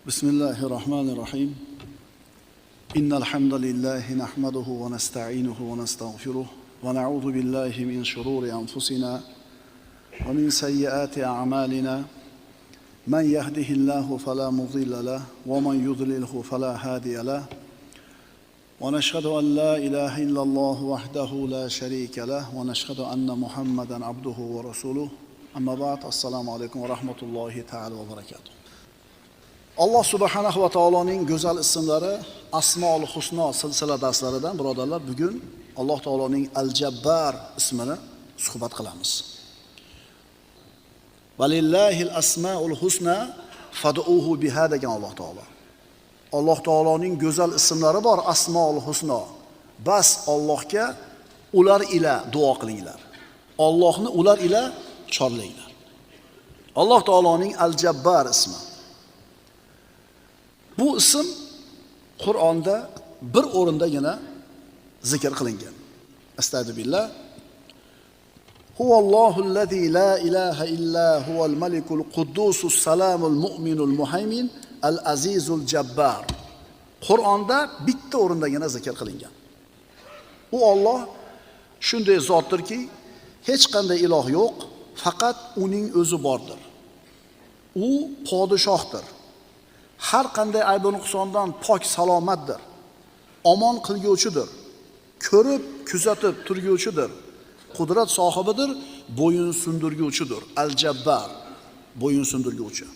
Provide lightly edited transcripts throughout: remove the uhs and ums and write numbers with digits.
بسم الله الرحمن الرحيم. إن الحمد لله نحمده ونستعينه ونستغفره ونعوذ بالله من شرور أنفسنا ومن سيئات أعمالنا. من يهده الله فلا مضل له ومن يضلله فلا هادي له. ونشهد أن لا إله إلا الله وحده لا شريك له ونشهد أن محمدا عبده ورسوله. أما بعد، السلام عليكم ورحمة الله تعالى وبركاته. Alloh subhanahu va taoloning go'zal ismlari Asmaul Husno silsila darslaridan birodarlar, bugun Alloh taoloning Al-Jabbar ismini suhbat qilamiz. Valillahil asmaul husna fad'uhu biha degan Alloh taolo. Alloh taoloning go'zal ismlari bor, Asmaul Husno. Bas Allohga ular ila duo qilinglar. Allohni ular ila chorlanglar. Alloh taoloning Al-Jabbar ismi. Bu ism Qur'onda bir o'rindagina zikr qilingan. Astagfirullah. Huvallohullazi la ilaha illa huval malikul quddusus salamul mu'minul muhaymin al azizul jabbar. Qur'onda bitta o'rindagina zikr qilingan. U Alloh shunday zotdirki, hech qanday iloh yo'q, faqat uning o'zi bordir. U podshohdir. Har qanday ayb nuqsondan pok salomatdir. Omon qilguvchidir. Ko'rib, kuzatib turguvchidir. Qudrat sohibidir, bo'yin sundirguvchidir. Al-Jabbar, bo'yin sundirguvchi.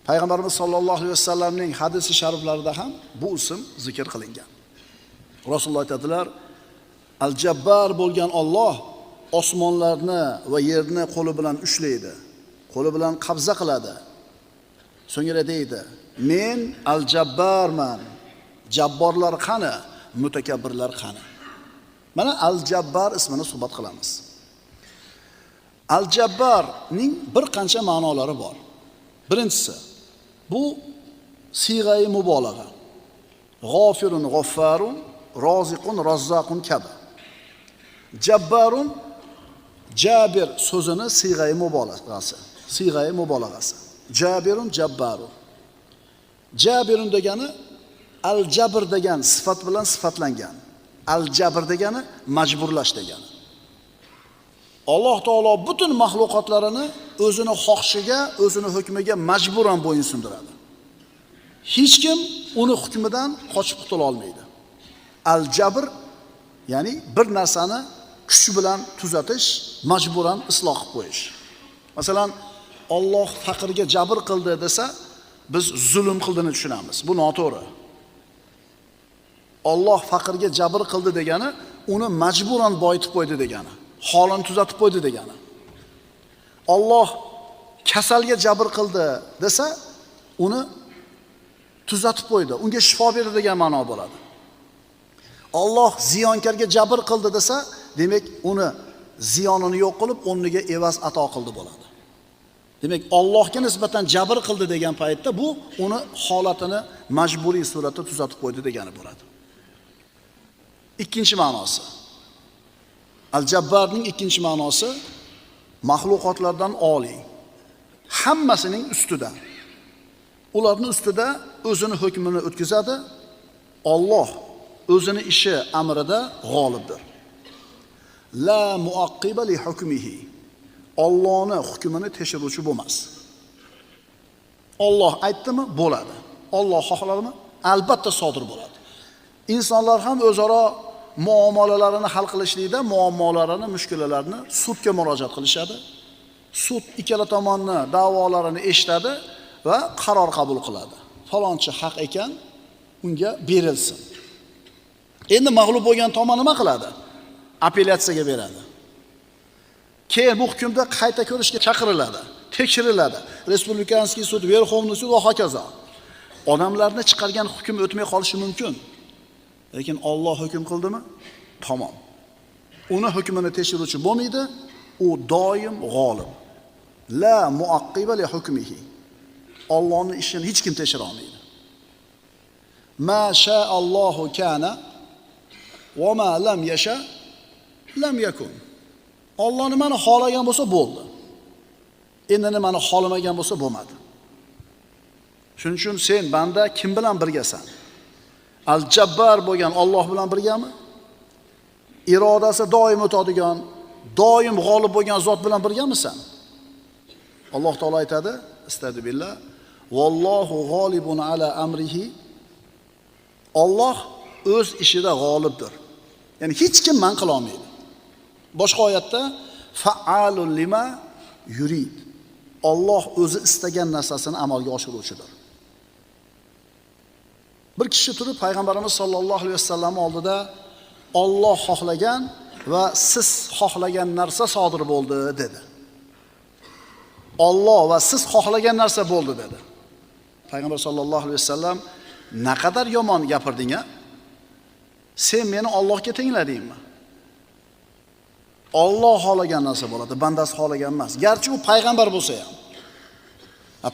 Payg'ambarimiz sollallohu alayhi vasallamning hadisi shariflarida ham bu ism zikr qilingan. Rasululloh aytadilar: Al-Jabbar bo'lgan Alloh osmonlarni va yerni qo'li bilan ushlaydi, qo'li bilan qabza qiladi. So'ngra deydi: Men Al-Jabbarman. Jabborlar qani? Mutakabbirlar qani? Mana Al-Jabbar ismini suhbat qilamiz. Al-Jabbarning bir qancha ma'nolari bor. Birinchisi, bu siyg'ai mubolag'a. G'ofirun g'offarun, roziqun rozzaqun kabi. Jabbarun Jabir so'zini siyg'ai mubolag'asi, siyg'ai mubolag'asi. Jabirun jabbarun. Jabirun degani al-jabr degan sifat bilan sifatlangan. Al-jabr degani majburlash degani. Alloh taolo butun mahluqotlarini o'zini xohishiga, o'zini hukmiga majburan bo'yin sundiradi. Hech kim uni hukmidan qochib qutula olmaydi. Al-jabr ya'ni bir narsani kuch bilan tuzatish, majburan isloh qilib qo'yish. Masalan, Alloh faqirga jabr qildi desa, biz zulm qildini tushunamiz. Bu noto'g'ri. Alloh faqirga jabr qildi degani, uni majburan boyitib qo'ydi degani, holini tuzatib qo'ydi degani. Alloh kasalga jabr qildi desa, uni tuzatib qo'ydi, unga shifo berdi degan ma'no bo'ladi. Alloh ziyonkorga jabr qildi desa, demak uni ziyonini yo'q qilib, o'rniga evaz ato qildi bo'ladi. Demak, Allohga nisbatan jabr qildi degan paytda bu uni holatini majburiy suratda tuzatib qo'ydi degani bo'ladi. Ikkinchi ma'nosi. Al-Jabbarning ikkinchi ma'nosi mahluqotlardan oliy. Hammasining ustida. Ularning ustida o'zini hukmini o'tkazadi. Alloh o'zini ishi amrida g'olibdir. La muaqqiba li hukmihi. Allohning hukmini tekshiruvchi bo'lmas. Alloh aytdimi, bo'ladi. Alloh xohladimi, albatta sodir bo'ladi. Insonlar ham o'zaro muomalalarini hal qilishlikda muammolarini, mushkulalarini sudga murojaat qilishadi. Sud ikkala tomonni da'volarini eshitadi va qaror qabul qiladi. Falonchi haq ekan, unga berilsin. Endi mag'lub bo'lgan tomon nima qiladi? Apellyatsiyaga beradi. Keyin bu hukmda qayta ko'rishga chaqiriladi, tekshiriladi. Respublikanskiy sud, Verxovniy sud va hokazo. Odamlarni chiqargan hukm o'tmay qolishi mumkin. Lekin Alloh hukm qildimi? Tamom. Uni hukmini tekshiruvchi bo'lmaydi, u doim g'olib. La muaqqiba li hukmihi. Allohning ishini hech kim tekshira olmaydi. Ma sha'allohu kana va ma lam yasha lam yakun. Alloh nimani xohlagan bo'lsa bo'ldi. Endi nimani xohlamagan bo'lsa bo'lmadi. Shuning uchun sen banda kim bilan birgasan? Al-Jabbar bo'lgan Alloh bilan birgami? Irodasi doim o'tadigan, doim g'olib bo'lgan zot bilan birgamisan? Alloh taolo aytadi, istadi billah, vallohu g'olibun ala amrihi. Alloh o'z ishida g'olibdir. Ya'ni hech kim man qila olmaydi. Boshqa oyatda fa'alul lima yurid. Alloh o'zi istagan narsasini amalga oshiruvchidir. Bir kishi turib payg'ambarimiz sollallohu alayhi vasallam oldida Alloh xohlagan va siz xohlagan narsa sodir bo'ldi dedi. Alloh va siz xohlagan narsa bo'ldi dedi. Payg'ambar sollallohu alayhi vasallam naqadar yomon gapirding-a? Sen meni Allohga tengladingmi? Alloh xohlagan narsa bo'ladi, bandasi xohlagan emas. Garchi u payg'ambar bo'lsa ham.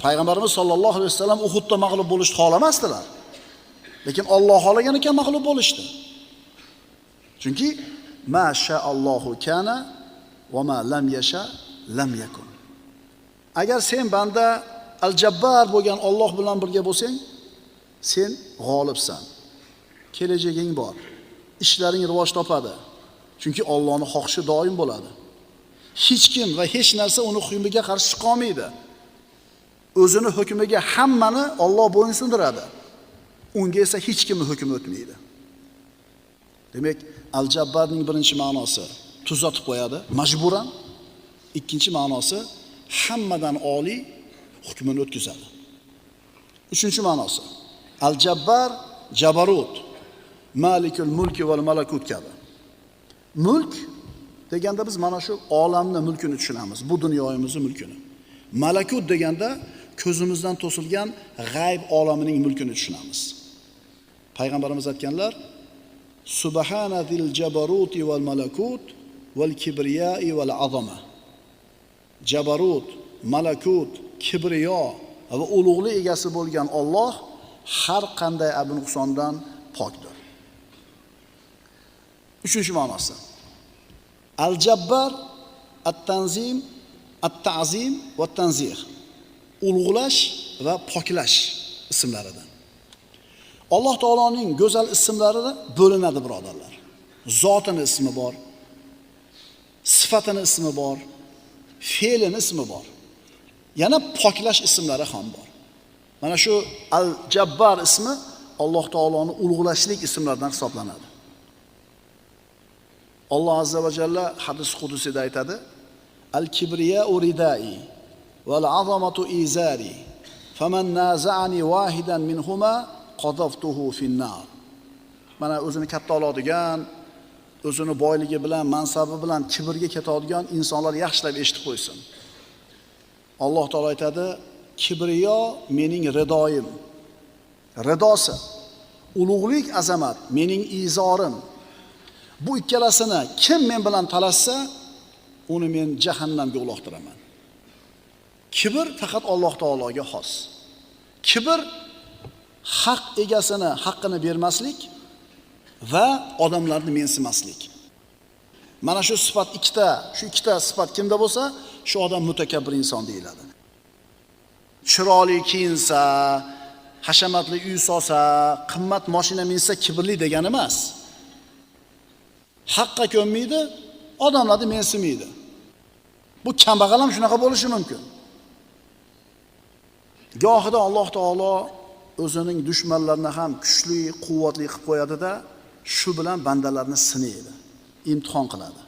Payg'ambarimiz sollallohu alayhi vasallam Uhudda mag'lub bo'lishni xohlamasdilar. Lekin Alloh xohlagan ekan mag'lub bo'lishdi. Chunki ma sha'allohu kana va ma lam yasha lam yakun. Agar sen banda Al-Jabbar bo'lgan Alloh bilan birga bo'lsang, sen g'olibsan. Kelajaging bor. Ishlaring rivoj topadi. Chunki Allohning xohishi doim bo'ladi. Hech kim va hech narsa uni hukmiga qarshi chiqa olmaydi. O'zini hukmiga hammani Alloh bo'ysundiradi. Unga esa hech kimning hukmi o'tmaydi. Demak, Al-Jabbarning birinchi ma'nosi tuzatib qo'yadi majburan. Ikkinchi ma'nosi hammadan oliy hukmini o'tkazadi. Uchinchi ma'nosi Al-Jabbar Jabarut, Malikul mulki val malakut kabi. Mulk deganda biz mana shu olamning mulkini tushunamiz, bu dunyoyimizning mulkini. Malakut deganda ko'zimizdan to'silgan g'ayb olamining mulkini tushunamiz. Payg'ambarimiz aytganlar: Subhanazil jabaruti val malakut val kibriyai val azama. Jabarut, malakut, kibriyo va ulug'lik egasi bo'lgan Alloh har qanday abnuqsondan pokdir. Uchinchi ma'nosi Al-Jabbar at-tanzim, at-ta'zim va tanzih. Ulug'lash va poklash ismlaridan. Alloh taoloning go'zal ismlari bo'linadi birodarlar. Zotini ismi bor, sifatini ismi bor, fe'lini ismi bor. Yana poklash ismlari ham bor. Mana shu Al-Jabbar ismi Alloh taoloni ulug'lashlik ismlaridan hisoblanadi. Alloh azza va jalla hadis qudusida aytadi: Al-kibriyau ridai val azamatu izari faman naza'ani wahidan minhuma qadaftuhu fin-nar. Mana o'zini katta oladigan, o'zini boyligi bilan, mansabi bilan kibrga ketadigan insonlar yaxshilab eshitib qo'ysin. Alloh taolo aytadi: kibriyo mening ridoyim. Ridosi, ulug'lik azamat mening izorim. Bu ikkalasini kim men bilan talashsa, uni men jahannamga uloqtiraman. Kibr faqat Alloh taologa xos. Kibr haq egasini haqqini bermaslik va odamlarni mensimaslik. Mana shu sifat ikkita, shu ikkita sifat kimda bo'lsa, shu odam mutakabbir inson deyiladi. Chiroyli kiyinsa, hashamatli uy solsa, qimmat mashina minsa kibrli degani emas. Haqqa ko'nmaydi, odamlarni mensimaydi. Bu kambag'al ham shunaqa bo'lishi mumkin. Gohida Alloh taolo o'zining dushmanlarini ham kuchli, quvvatli qilib qo'yadi-da, shu bilan bandalarni sinaydi, imtihon qiladi.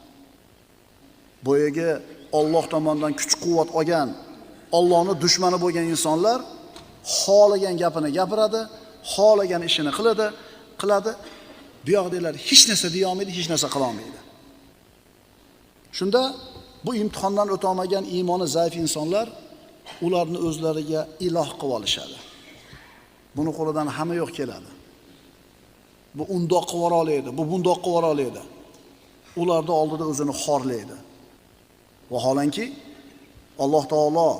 Boyagi Alloh tomonidan kuch-quvvat olgan, Allohning dushmani bo'lgan insonlar xohlagan gapini gapiradi, xohlagan ishini qiladi. Bu yoqdagilar hech narsa deya olmaydi, hech narsa qila olmaydi. Shunda bu imtihondan o'ta olmagan iymoni zaif insonlar ularni o'zlariga iloh qilib olishadi. Buni qo'lidan hamma yo'q keladi. Bu undoq qilib yubora oladi, bu bundoq qilib yubora oladi. Ularning oldida o'zini xorlaydi. Vaholanki Alloh taolo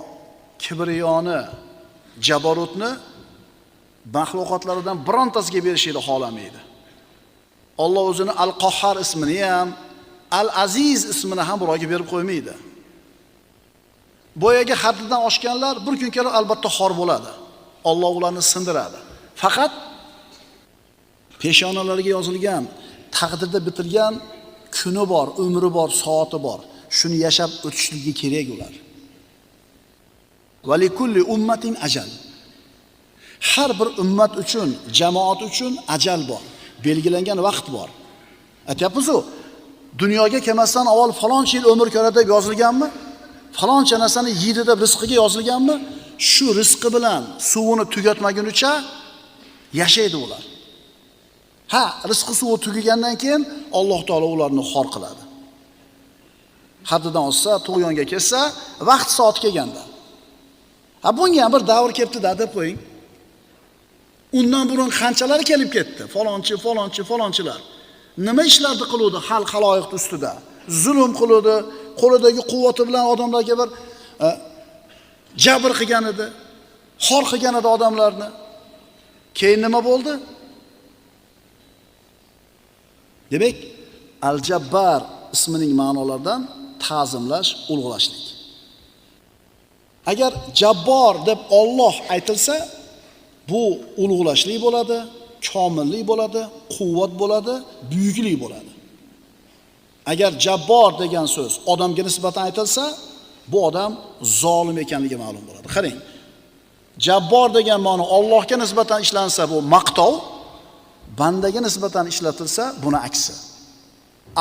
kibriyoni, jabarutni maxluqotlaridan birontasiga berishini xohlamaydi. Alloh o'zini Al-Qahhar ismini ham, Al-Aziz ismini ham birovga berib qo'ymaydi. Boyagi haddidan oshganlar bir kun kelib albatta xor bo'ladi. Alloh ularni sindiradi. Faqat peshonalariga yozilgan, taqdirda bitilgan kuni bor, umri bor, soati bor. Shuni yashab o'tishligi kerak ular. Va likulli ummatin ajal. Har bir ummat uchun, jamoat uchun ajal bor. Belgilangan vaqt bor. Aytyapmiz-ku, dunyoga kelmasdan avval faloncha yil umr ko'radi deb yozilganmi? Faloncha narsani yeydi deb rizqiga yozilganmi? Shu rizqi bilan suvini tugatmagunicha yashaydi ular. Ha, rizqi suvi tugagandan keyin Alloh taolo ularni xor qiladi. Haddidan oshsa, tug'yonga kelsa, vaqt soat kelganda. Ha, bunga ham bir davr kelibdi-da deb qo'ying. Undan burun qanchalar kelib ketdi? Falonchi, falonchi, falonchilar. Nima ishlarni qiluvdi xalq xaloyiq ustida? Zulm qiluvdi, qo'lidagi quvvati bilan odamlarga bir jabr qilgan edi, xor qilgan edi odamlarni. Keyin nima bo'ldi? Demak, Al-Jabbar ismining ma'nolaridan ta'zimlash, ulug'lashlik. Agar Jabbor deb Alloh aytilsa, bu ulug'lashlik bo'ladi, komillik bo'ladi, quvvat bo'ladi, buyuklik bo'ladi. Agar Jabbor degan so'z odamga nisbatan aytilsa, bu odam zolim ekanligi ma'lum bo'ladi. Qarang. Jabbor degan ma'no Allohga nisbatan ishlansa bu maqtov, bandaga nisbatan ishlatilsa buni aksi.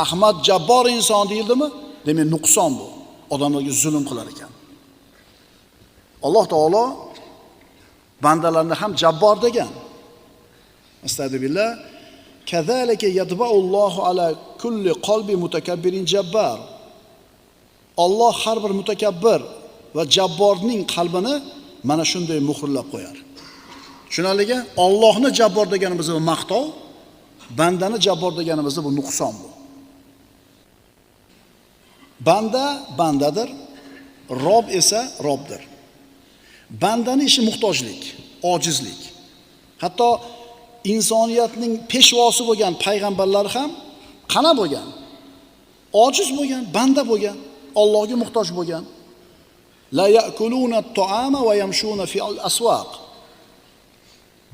Ahmad Jabbor inson deyildimi? Demak, nuqson bu. Odamlarga zulm qilar ekan. Alloh taolo bandalarni ham Jabbor degan. Astagfirullah. Kazalika yatba'ullohu ala kulli qalbi mutakabbirin jabbar. Alloh har bir mutakabbir va jabborning qalbini mana shunday muhrlab qo'yar. Tushunarligi? Allohni jabbor deganimiz bu maqtov, bandani jabbor deganimiz bu nuqson bu. Banda bandadir, Rob esa Robdir. Bandani ishi muhtojlik, ojizlik. Hatto insoniyatning peshvosi bo'lgan payg'ambarlar ham qana bo'lgan? Ojiz bo'lgan, banda bo'lgan, Allohga muhtoj bo'lgan. La ya'kuluna at-ta'ama va yamshuna fi al-aswaq.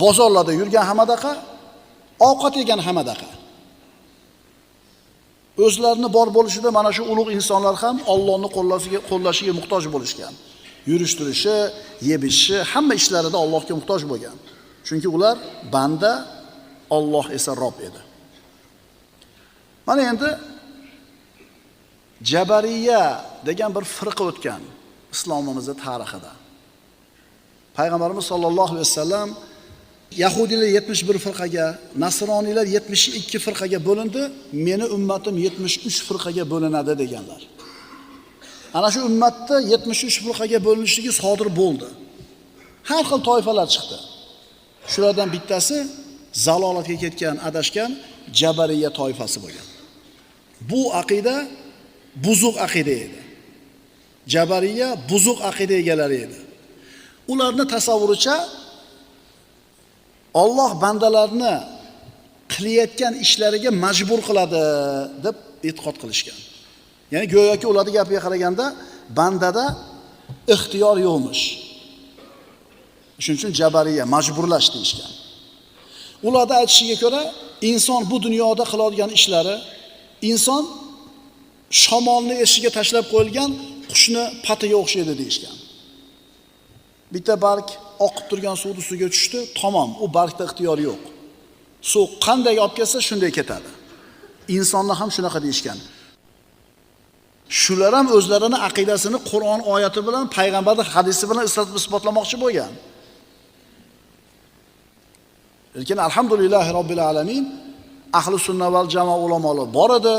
Bozorlarda yurgan hamadaqa, ovqat yegan hamadaqa. O'zlarini bor bo'lishida mana shu ulug' insonlar ham Allohning qo'llashiga muhtoj bo'lishgan. Yurishtirishi, yebishi, hamma ishlarida Allohga muhtoj bo'lgan. Chunki ular banda, Alloh esa Rob edi. Mana endi Jabariya degan bir firqa o'tgan islomimizning tarixida. Payg'ambarimiz sollallohu alayhi vasallam Yahudiylar 71 firqaga, Nasroniylar 72 firqaga bo'lindi, meni ummatim 73 firqaga bo'linadi deganlar. Ana shu ummatda 73 firqaga bo'linishligi sodir bo'ldi. Har xil toifalar chiqdi. Shulardan bittasi zalolatga ketgan, adashgan Jabariya toifasi bo'lgan. Bu aqida buzuq aqida edi. Jabariya buzuq aqida egalari edi. Ularning tasavvuricha Alloh bandalarni qilayotgan ishlariga majbur qiladi deb e'tiqod qilishgan. Ya'ni go'yoki ularning gapiga qaraganda bandada ixtiyor yo'qmish. Shuning uchun Jabariya majburlash deyishgan. Ularda aytishiga ko'ra, inson bu dunyoda qiladigan ishlari inson shamolni eshiga tashlab qo'yilgan qushni patiga o'xshaydi deyishgan. Bitta barg oqib turgan suvni suvga tushdi, tamom, u bargda ixtiyor yo'q. Suv qanday olib kelsa shunday ketadi. Insonni ham shunaqa deyishgan. Shular ham o'zlarini aqidasini Qur'on oyati bilan, payg'ambarning hadisi bilan isbotlamoqchi bo'lgan. Lekin alhamdulillahi robbil alamin ahli sunna val jamoa ulamolari bor edi.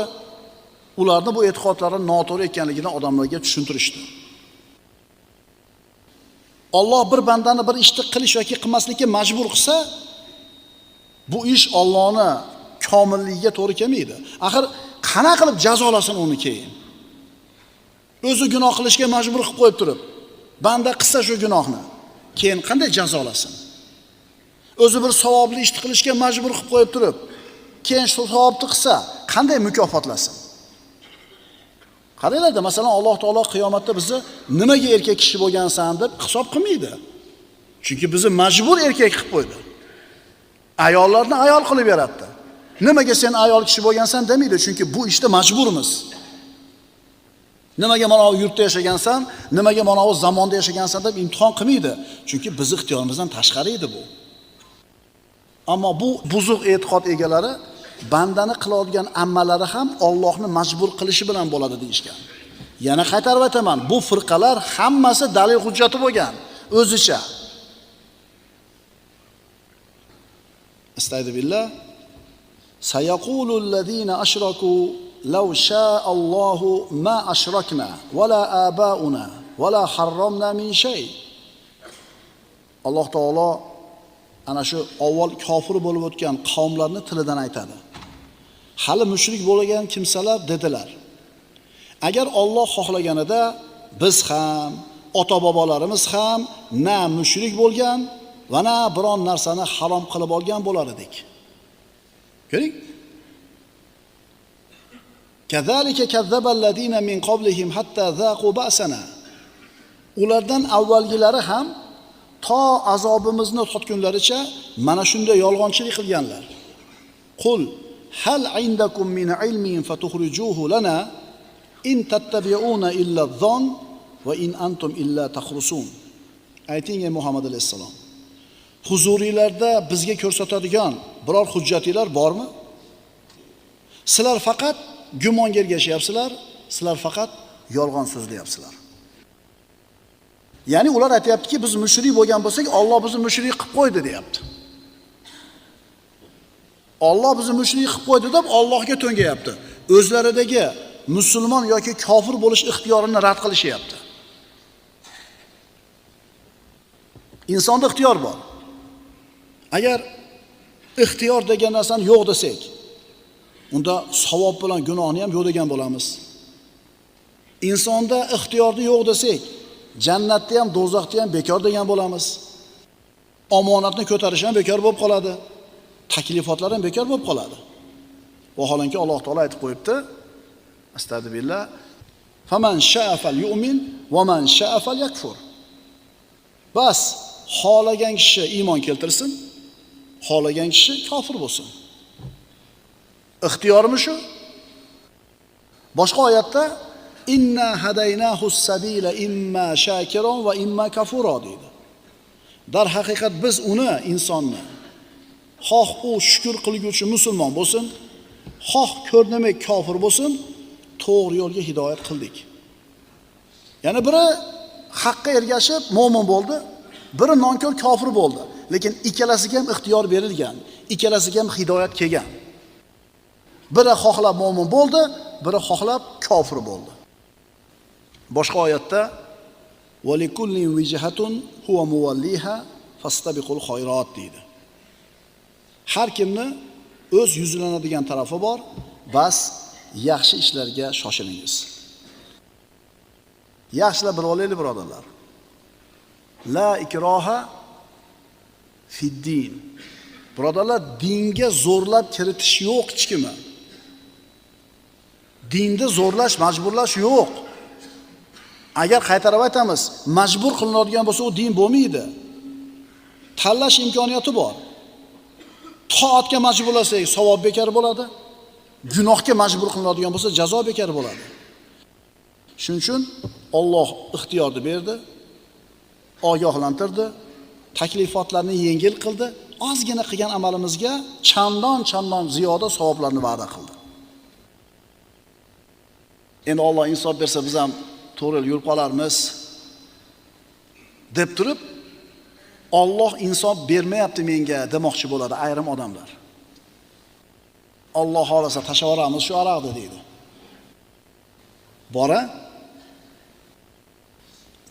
Ularni bu e'tiqodlari noto'g'ri ekanligini odamlarga tushuntirishdi. Alloh bir bandani bir ishni qilish yoki qilmaslikka majbur qilsa, bu ish Allohning komilligiga to'g'ri kelmaydi. Axir qana qilib jazolasin uni keyin? O'zi gunoh qilishga majbur qilib qo'yib turib, banda qilsa shu gunohni, keyin qanday jazolasin? O'zi bir savobli ishni qilishga majbur qilib qo'yib turib, keyin shu savobni qilsa, qanday mukofotlasin? Qaranglar-da, masalan, Alloh taolo qiyomatda bizni nimaga erkak kishi bo'lgansan deb hisob qilmaydi. Chunki bizni majbur erkak qilib qo'ydi. Ayollarni ayol qilib yaratdi. Nimaga sen ayol kishi bo'lgansan demaydi, chunki bu ishda majburmiz. Nimaga mana bu yurtda yashagansan, nimaga mana bu zamonda yashagansan deb imtihon qilmaydi. Chunki biz ixtiyorimizdan tashqari edi bu. Ammo bu buzuq e'tiqod egalari bandani qiladigan amallari ham Allohni majbur qilishi bilan bo'ladi deyishgan. Yana qaytarib aytaman, bu firqalar hammasi dalil hujjati bo'lgan o'zicha. Astagfirullah billah. Sayaqulul-lazina ashraku law sha'a Allohu ma ashrakna wala abauna wala harramna min shay. Alloh taolo ana shu avval kofir bo'lib o'tgan qavmlarni tilidan aytadi. Hali mushrik bo'lgan kimsalar dedilar: agar Alloh xohlaganida biz ham, ota-bobolarimiz ham na mushrik bo'lgan va na biron narsani harom qilib olgan bo'lar edik. Ko'ring. Kazalika kazzaballazina min qablihim hatta zaqu ba'sana. Ulardan avvalgilari ham to azobimizni totgunlaricha mana shunday yolg'onchilik qilganlar. Qul hal indakum min ilmin fatukhrijuhu lana in tattabi'una illa adh-dhann va in antum illa takhrusun. Ayting ey Muhammad alayhissalom, huzuringlarda bizga ko'rsatadigan biror hujjatinglar bormi? Sizlar faqat gumonga ergashyapsizlar, sizlar faqat yolg'on so'zlayapsizlar. Ya'ni ular aytayaptiki, biz mushrik bo'lgan bo'lsak, Alloh bizni mushrik qilib qo'ydi deyapti. Alloh bizni mushrik qilib qo'ydi deb Allohga to'ngayapti. O'zlaridagi musulmon yoki kofir bo'lish ixtiyorini rad qilishyapti. Insonda ixtiyor bor. Agar ixtiyor degan narsani yo'q desak, unda savob bilan gunohni ham yo'q degan bo'lamiz. Insonda ixtiyorni yo'q desak, jannatda ham do'zaxda ham bekor degan bo'lamiz. Omonatni ko'tarish ham bekor bo'lib qoladi. Taklifotlar ham bekor bo'lib qoladi. Vaholanki Alloh taolo aytib qo'yibdi: Astagfirullah. Faman sha'a falyu'min va man sha'a falyakfur. Bas, xohlagan kishi iymon keltirsin, xohlagan kishi kofir bo'lsin. Ixtiyormi shu? Boshqa oyatda inna hadaynahu as-sabila imma shakiran va imma kafura deydi. Dar haqiqat biz uni, insonni, xoh u shukr qilguvchi musulmon bo'lsin, xoh ko'rnamak kofir bo'lsin, to'g'ri yo'lga hidoyat qildik. Yana biri haqqa ergashib mo'min bo'ldi, biri nonkor kofir bo'ldi. Lekin ikkalasiga ham ixtiyor berilgan, ikkalasiga ham hidoyat kelgan. Biri xohlab mo'min bo'ldi, biri xohlab kofir bo'ldi. Boshqa oyatda va likulli wijhatun huwa muwalliha fastabiqul khayrat deydi. Har kimni o'z yuzlanadigan tarafi bor, bas yaxshi ishlarga shoshilingiz. Yaxshilab bilib olaylik birodarlar. La ikroha fid-din. Birodarlar, dinga zo'rlab kiritish yo'q hech kimni. Dinda zo'rlash, majburlash yo'q. Agar qaytarib aytamiz, majbur qilinadigan bo'lsa u din bo'lmaydi. Tanlash imkoniyati bor. Toatga majburlasak savob bekor bo'ladi. Gunohga majbur qilinadigan bo'lsa jazo bekor bo'ladi. Shuning uchun Alloh ixtiyorni berdi, ogohlantirdi, taklifotlarni yengil qildi, ozgina qilgan amalimizga chandon-chandon ziyoda savoblarni va'da qildi. Endi Alloh insof bersa biz ham to'g'ri yo'l yurib qolarmiz deb turib, Alloh insof bermayapti menga demoqchi bo'ladi ayrim odamlar. Alloh xolasa tashavoramiz shu aroqni deydi. Bora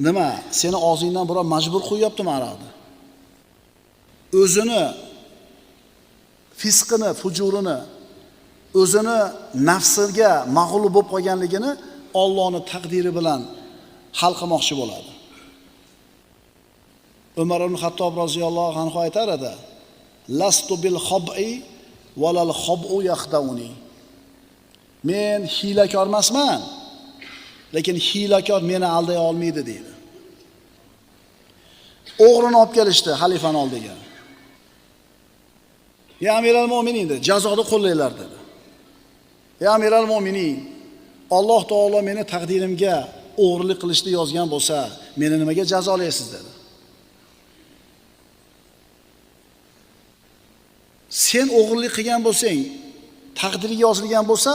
nima, seni og'zingdan birov majbur qo'yyaptimi aroqni? O'zini fisqini, fujurini, o'zini nafsiga mag'lub bo'lib qolganligini Allohning taqdiri bilan hal qilmoqchi bo'ladi. Umar ibn Xattob roziyallohu anhu aytar edi: "Lastu bil xob'i valal xob'u yaxdauni." Men hiylakor emasman, lekin hiylakor meni alday olmaydi deydi. O'g'rini olib kelishdi xalifani oldiga. Ya amiral mo'minin dedi, jazoni qo'llanglar dedi. Ya amiral mo'minin, Alloh taolo meni taqdirimga o'g'irlik qilishni yozgan bo'lsa, meni nimaga jazolaysiz dedi. Sen o'g'irlik qilgan bo'lsang, taqdiriga yozilgan bo'lsa,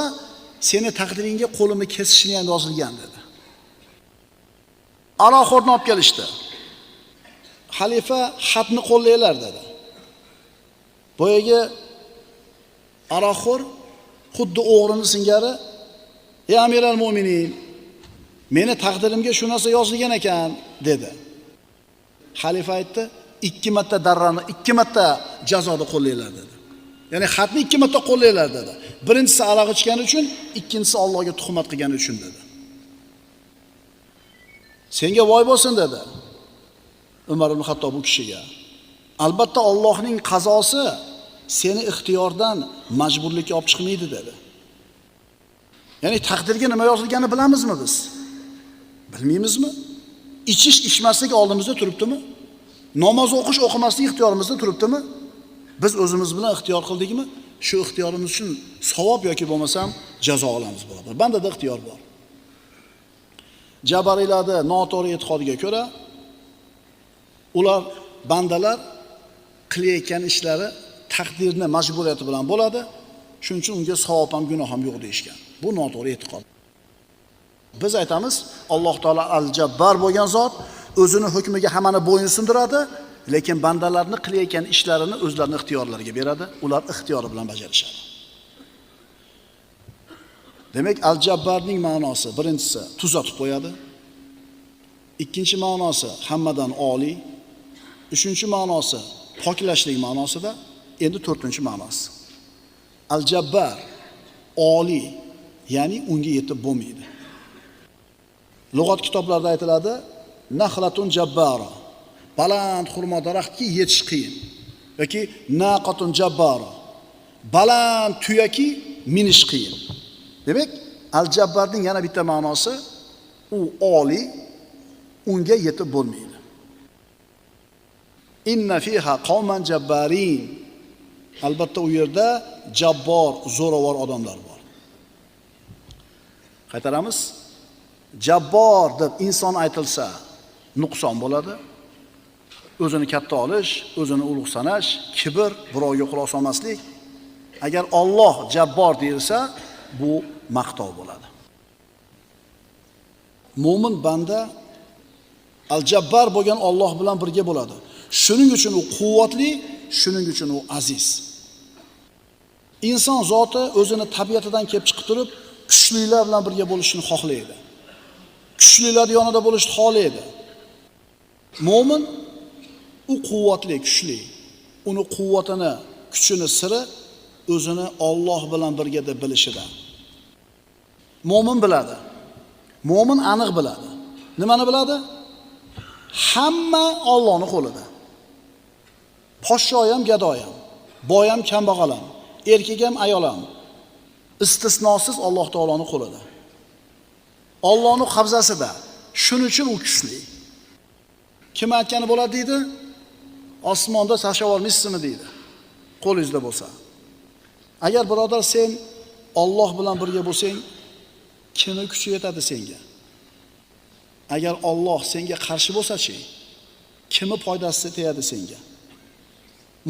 seni taqdiringga qo'limni kesishni ham yozilgan dedi. Aroqxo'rni olib kelishdi. Xalifa xatni qo'llanglar dedi. Boyagi aroqxo'r xuddi o'g'rini singari, "Ey amiral mo'minin, meni taqdirimga shu narsa yozilgan ekan" dedi. Xalifa aytdi, 2 marta darrani, 2 marta jazoni qo'llanglar dedi. Ya'ni xatni 2 marta qo'llanglar dedi. Birinchisi aroq ichgani uchun, ikkinchisi Allohga tuhmat qilgani uchun dedi. Senga voy bo'lsin dedi Umar ibn Xattob bu kishiga. Albatta Allohning qazosi seni ixtiyordan majburlikka olib chiqmaydi dedi. Ya'ni taqdirga nima yozilganini bilamizmi biz? Bilmaymizmi? Ichish, ichmaslik oldimizda turibdimi? Namoz o'qish, o'qimaslik ixtiyorimizda turibdimi? Biz o'zimiz bilan ixtiyor qildikmi? Shu ixtiyorimiz uchun savob yoki bo'lmasam jazo olamiz birodar. Bandada ixtiyor bor. Jabariylarda noto'g'ri e'tiqodiga ko'ra ular bandalar qilayotgan ishlari taqdirni majburiyati bilan bo'ladi. Shuning uchun unga savob ham gunoh ham yo'q deyishgan. Bu noto'g'ri e'tiqod. Biz aytamiz, Alloh taolo al-Jabbar bo'lgan zot o'zini hukmiga hammani bo'yin sundiradi, lekin bandalarni qilayotgan ishlarini o'zlarining ixtiyorlariga beradi, ular ixtiyori bilan bajarishadi. Demak, al-Jabbarning ma'nosi birinchisi tuzatib qo'yadi. Ikkinchi ma'nosi hammadan oliy. Uchinchi ma'nosi poklashlik ma'nosida, endi to'rtinchi ma'nosi. Al-Jabbar oliy, ya'ni unga yetib bo'lmaydi. Lug'at kitoblarida aytiladi, nahlatun jabbara. Baland xurmo daraxtki yetish qiyin. Yoki naqatun jabbara. Baland tuyaki minish qiyin. Demak, al-Jabbarning yana bitta ma'nosi u oliy, unga yetib bo'lmaydi. Inna fiha qawman jabbarin. Albatta u yerda jabbor, zo'ravor odamlar bor. Qaytaramiz. Jabbor deb inson aytilsa nuqson bo'ladi. O'zini katta olish, o'zini ulug' sanash, kibr, birovga quloq solmaslik. Agar Alloh jabbor deyilsa, bu maqtov bo'ladi. Mo'min banda al-Jabbar bo'lgan Alloh bilan birga bo'ladi. Shuning uchun u quvvatli, shuning uchun u aziz. Inson zoti o'zini tabiatidan kelib chiqib turib, kuchlilar bilan birga bo'lishni xohlaydi. Kuchlilar yonida bo'lishni xohlaydi. Mo'min u quvvatli, kuchli. Uni quvvatini, kuchini siri o'zini Alloh bilan birga deb bilishida. Mo'min biladi. Mo'min aniq biladi. Nimani biladi? Hamma Allohning qo'lida. Podsho ham, gado ham, boy ham, kambag'al ham, erkak ham, ayol ham istisnosiz Alloh taoloning qo'lida. Allohning qabzasida. Shuning uchun u kuchli. Kim aytgani bo'ladi deydi? Osmonda tashlab olmaysizmi deydi. Qo'lingizda bo'lsa. Agar birodar sen Alloh bilan birga bo'lsang, kimni kuchi yetadi senga? Agar Alloh senga qarshi bo'lsa-chi, kimni foydasi tegadi senga?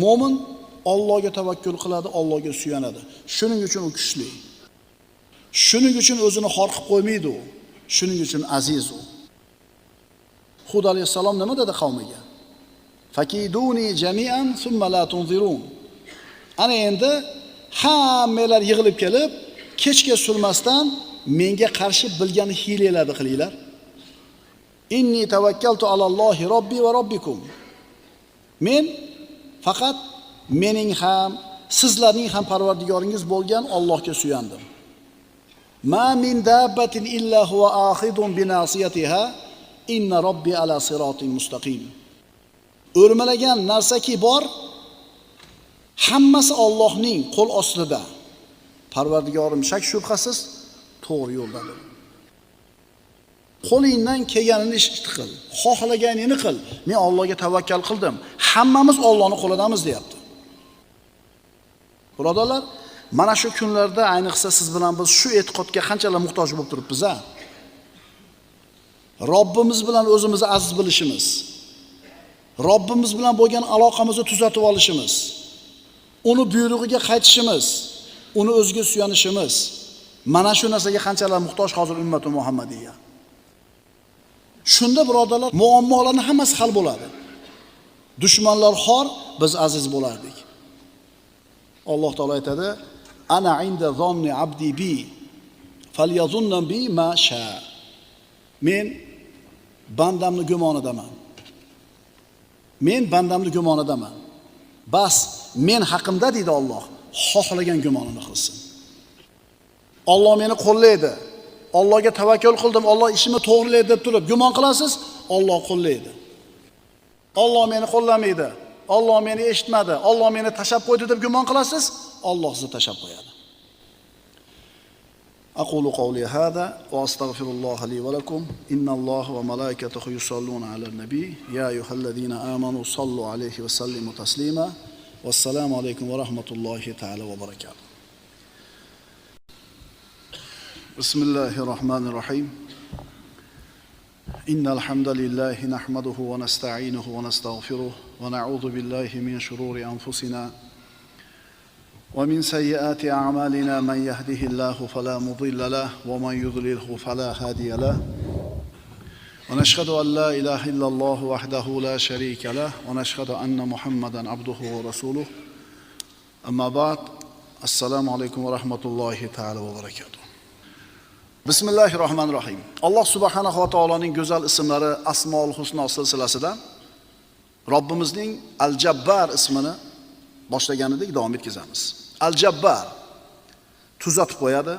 Mo'min Allohga tavakkul qiladi, Allohga suyanadi. Shuning uchun u kuchli. Shuning uchun o'zini xor qilib qo'ymaydi u. Shuning uchun aziz u. Hud alayhissalom nima dedi qavmiga? Fakiduni jami'an thumma la tunzirun. Ana endi hammalar yig'ilib kelib, kechga surmasdan menga qarshi bilgan hiylalarni qilinglar. Inni tavakkaltu alallohi robbi va robbikum. Men faqat mening ham, sizlarning ham parvardigoringiz bo'lgan Allohga suyandim. Ma min dabbatin illa huwa akhidun bi nasiyatiha inna robbi ala siratin mustaqim. O'rmalagan narsaki bor, hammasi Allohning qo'l ostida. Parvardigorim shak shubhasiz to'g'ri yo'ldadir. Qo'lingdan kelganini ish qil, xohlaganingni qil. Men Allohga tavakkal qildim. Hammamiz Allohning qo'lidamiz deyapti. Birodarlar, mana shu kunlarda ayniqsa siz bilan biz shu e'tiqodga qanchalar muhtoj bo'lib turibmiz a? Robbimiz bilan o'zimizni aziz bilishimiz, Robbimiz bilan bo'lgan aloqamizni tuzatib olishimiz, uni buyrug'iga qaytishimiz, uni o'ziga suyanishimiz. Mana shu narsaga qanchalar muhtoj hozir ummati Muhammadiyya. Shunda birodarlar, muammolarning hammasi hal bo'ladi. Dushmanlar xor, biz aziz bo'lardik. Alloh taolo aytadi: "Ana inda zonni abdi bi falyazunna bi ma sha." Men bandamni gumonidaman. Men bandamni gumonidaman. Bas men haqimda deydi Alloh, xohlagan gumonini qilsin. Alloh meni qo'llaydi. Allohga tavakkul qildim, Alloh ishimni to'g'rilaydi deb turib gumon qilasiz, Alloh qo'llaydi. Alloh meni qo'llamaydi, Alloh meni eshitmadi, Alloh meni tashab qo'ydi deb gumon qilasiz, Alloh sizni tashab qo'yadi. أقول قولي هذا وأستغفر الله لي ولكم إن الله وملائكته يصلون على النبي يا أيها الذين آمنوا صلوا عليه وسلموا تسليما والسلام عليكم ورحمة الله تعالى وبركاته. بسم الله الرحمن الرحيم. إن الحمد لله نحمده ونستعينه ونستغفره ونعوذ بالله من شرور أنفسنا ومن سيئات أعمالنا من يهده الله فلا مضل له ومن يضلله فلا هادي له ونشهد أن لا إله إلا الله وحده لا شريك له ونشهد أن محمدا عبده ورسوله أما بعد السلام عليكم ورحمة الله تعالى وبركاته. Bismillahirrohmanirrohim. Alloh subhanahu va taoloning go'zal ismlari Asmaul Husno silsilasida Robbimizning Al-Jabbar ismini boshlagan edik, davom etkazamiz. Al-Jabbar tuzatib qo'yadi,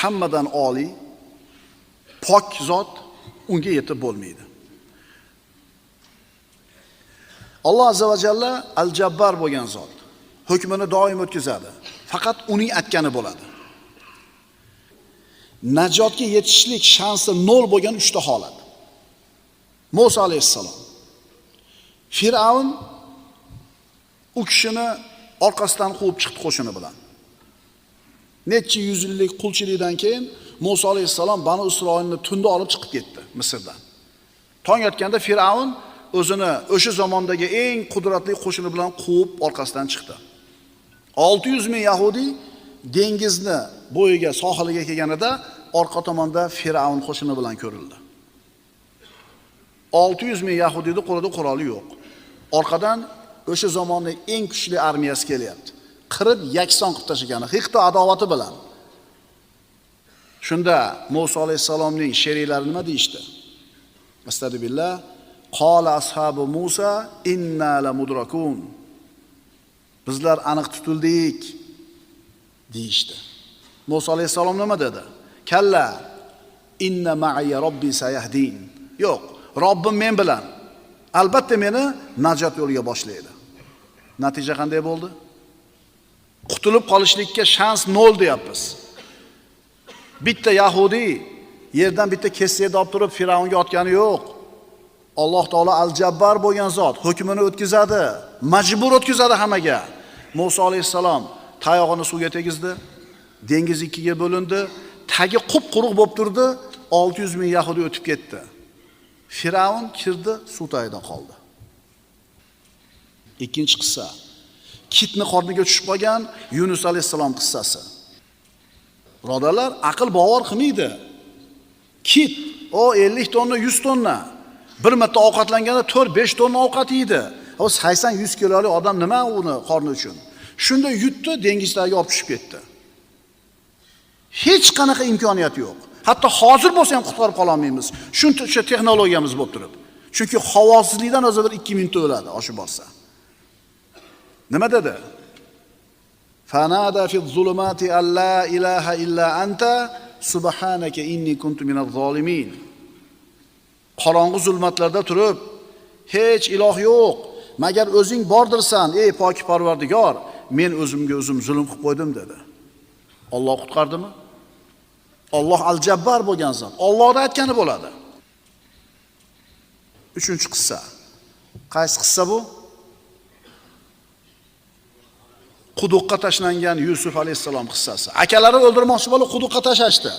hammadan oliy, pok zot, unga yetib bo'lmaydi. Alloh azza va jalla Al-Jabbar bo'lgan zot, hukmini doim o'tkazadi. Faqat uning aytgani bo'ladi. Najotga yetishlik shansi nol bo'lgan 3 ta holat. Musa alayhissalom, Fir'avn u kishini orqasidan quvib chiqdi qo'shini bilan. Necha yuz yillik qulchilikdan keyin Musa alayhissalom Banu Isroilni tunda olib chiqib ketdi Misrdan. Tong otganda Fir'avn o'zini o'sha zamondagi eng qudratli qo'shini bilan quvib orqasidan chiqdi. 600 ming yahudi dengizni bo'yiga, sohiliga kelganida orqa tomonda Fir'avn qo'shini bilan ko'rildi. 600 ming yahudiyning qo'lida quroli yo'q. Orqadan o'sha zamonning eng kuchli armiyasi kelyapti. Qirib yakson qilib tashlagani, hiqto adovati bilan. Shunda Musa alayhissalomning sheriklari nima deyishdi? Astagfirullah. Qala ashabu Musa inna lamudrakun. Bizlar aniq tutildik deyishdi. Musa alayhissalom nima dedi? Kalla inna ma'iya robbi sayahdin. Yo'q, Robbim men bilan. Albatta meni najot yo'liga boshlaydi. Natija qanday bo'ldi? Qutulib qolishlikka shans 0 deyapmiz. Bitta yahudi yerdan bitta kesakni olib turib Firavnga otgani yo'q. Alloh taolo Al-Jabbar bo'lgan zot hukmini o'tkazadi, majbur o'tkazadi hammaga. Musa alayhissalom tayog'ini suvga tegizdi, dengiz ikkiga bo'lindi, tagi qup-quruq bo'lib turdi, 600 ming yahudi o'tib ketdi. Firavn kirdi, suv tagida qoldi. Ikkinchi qissa. Kitni qorniga tushib qolgan Yunus alayhissalom qissasi. Birodarlar, aql bovar qilmaydi. Kit o 50 tonna, 100 tonna. Bir marta ovqatlanganda 4-5 tonna ovqat yeydi. O 80-100 kilolik odam nima uni qorni uchun? Shunda yutdi, dengiz tagiga olib tushib ketdi. Hech qanaqa imkoniyat yo'q. Hatto hozir bo'lsa ham qutqarib qola olmaymiz. Shuncha texnologiyamiz bo'lib turib. Chunki havosizlikdan o'zi bir 2 minutda o'ladi, oshib borsa. Nima dedi? Fanada fi zulumati alla ilaha illa anta subhanaka inni kuntu minaz zolimin. Qorong'u zulmatlarda turib, hech iloh yo'q, magar o'zing bordirsan, ey pok Parvardigor, men o'zimga o'zim zulm qilib qo'ydim dedi. Alloh qutqardimi? Alloh al-Jabbar bo'lgan zot. Allohning aytgani bo'ladi. Uchinchi qissa. Qaysi qissa bu? Quduqqa tashlangan Yusuf alayhissalom qissasi. Akalari o'ldirmoqchi bo'lib quduqqa tashlashdi.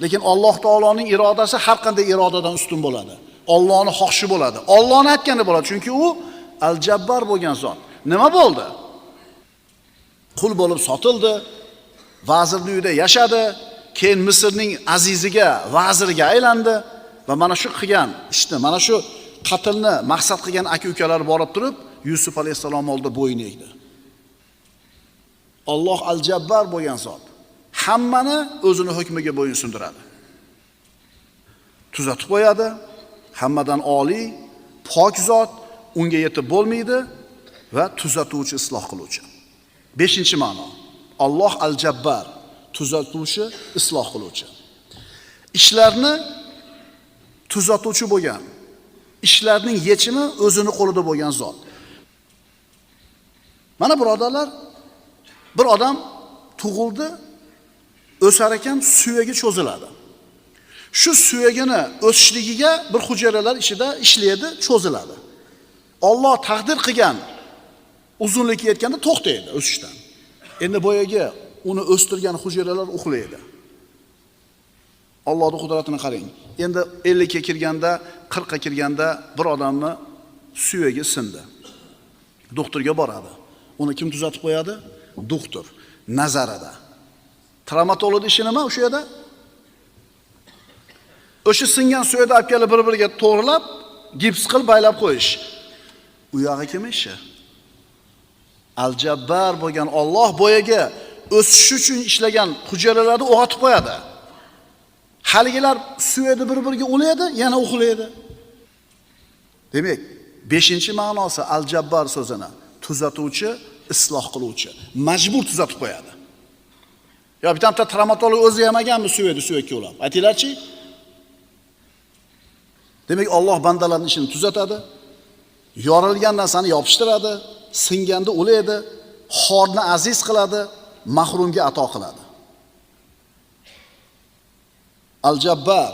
Lekin Alloh taoloning irodasi har qanday irodadan ustun bo'ladi. Allohning xohishi bo'ladi. Allohning aytgani bo'ladi, chunki u al-Jabbar bo'lgan zot. Nima bo'ldi? Qul bo'lib sotildi, vazirning uyida yashadi, keyin Misrning aziziga, vaziriga aylandi va mana shu qilgan ishni, mana shu qatlni maqsad qilgan aka-ukalar borib turib Yusuf alayhissalom oldida bo'yin egdi. Alloh al-Jabbar bo'lgan zot hammani o'zini hukmiga bo'yin sundiradi. Tuzatib qo'yadi, hammadan oliy, pok zot, unga yetib bo'lmaydi va tuzatuvchi, isloh qiluvchi. 5-ma'no. Alloh al-Jabbar, tuzatuvchi, isloh qiluvchi. Ishlarni tuzatuvchi bo'lgan, ishlarning yechimi o'zini qo'lida bo'lgan zot. Mana birodarlar, bir odam tug'ildi, o'sar ekan suyagi cho'ziladi. Shu suyagini o'sishligiga bir hujayralar ichida ishlaydi, cho'ziladi. Alloh taqdir qilgan uzunlikka yetganda to'xtaydi o'sishdan. Endi boyagi uni o'stirgan hujayralar uxlaydi. Allohning qudratini qarang. Endi 50 ga kirganda, 40 ga kirganda bir odamni suyagi sindi. Doktorga boradi. Uni kim tuzatib qo'yadi? Doktor nazarida. Travmatolog ishi nima o'sha yerda? O'sha singan suyakni olib kelib bir-biriga to'g'rilab, gips qilib baylab qo'yish. U yog'i kim ishi? Al-Jabbar bo'lgan Alloh boyaga o'sish uchun ishlagan hujayralarni o'g'atib qo'yadi. Haligilar suyakni bir-biriga ulaydi, yana uxlaydi. Demak, 5-ma'nosi Al-Jabbar so'zini tuzatuvchi, isloh qiluvchi, majbur tuzatib qo'yadi. Yo bitta travmatolog o'zi yemaganmi suyakni suyakka ulab? Aytinglarchi? Demak, Alloh bandalarning ishini tuzatadi, yorilgan narsani yopishtiradi, singanda ulaydi, xorni aziz qiladi, mahrumga ato qiladi. Al-Jabbar,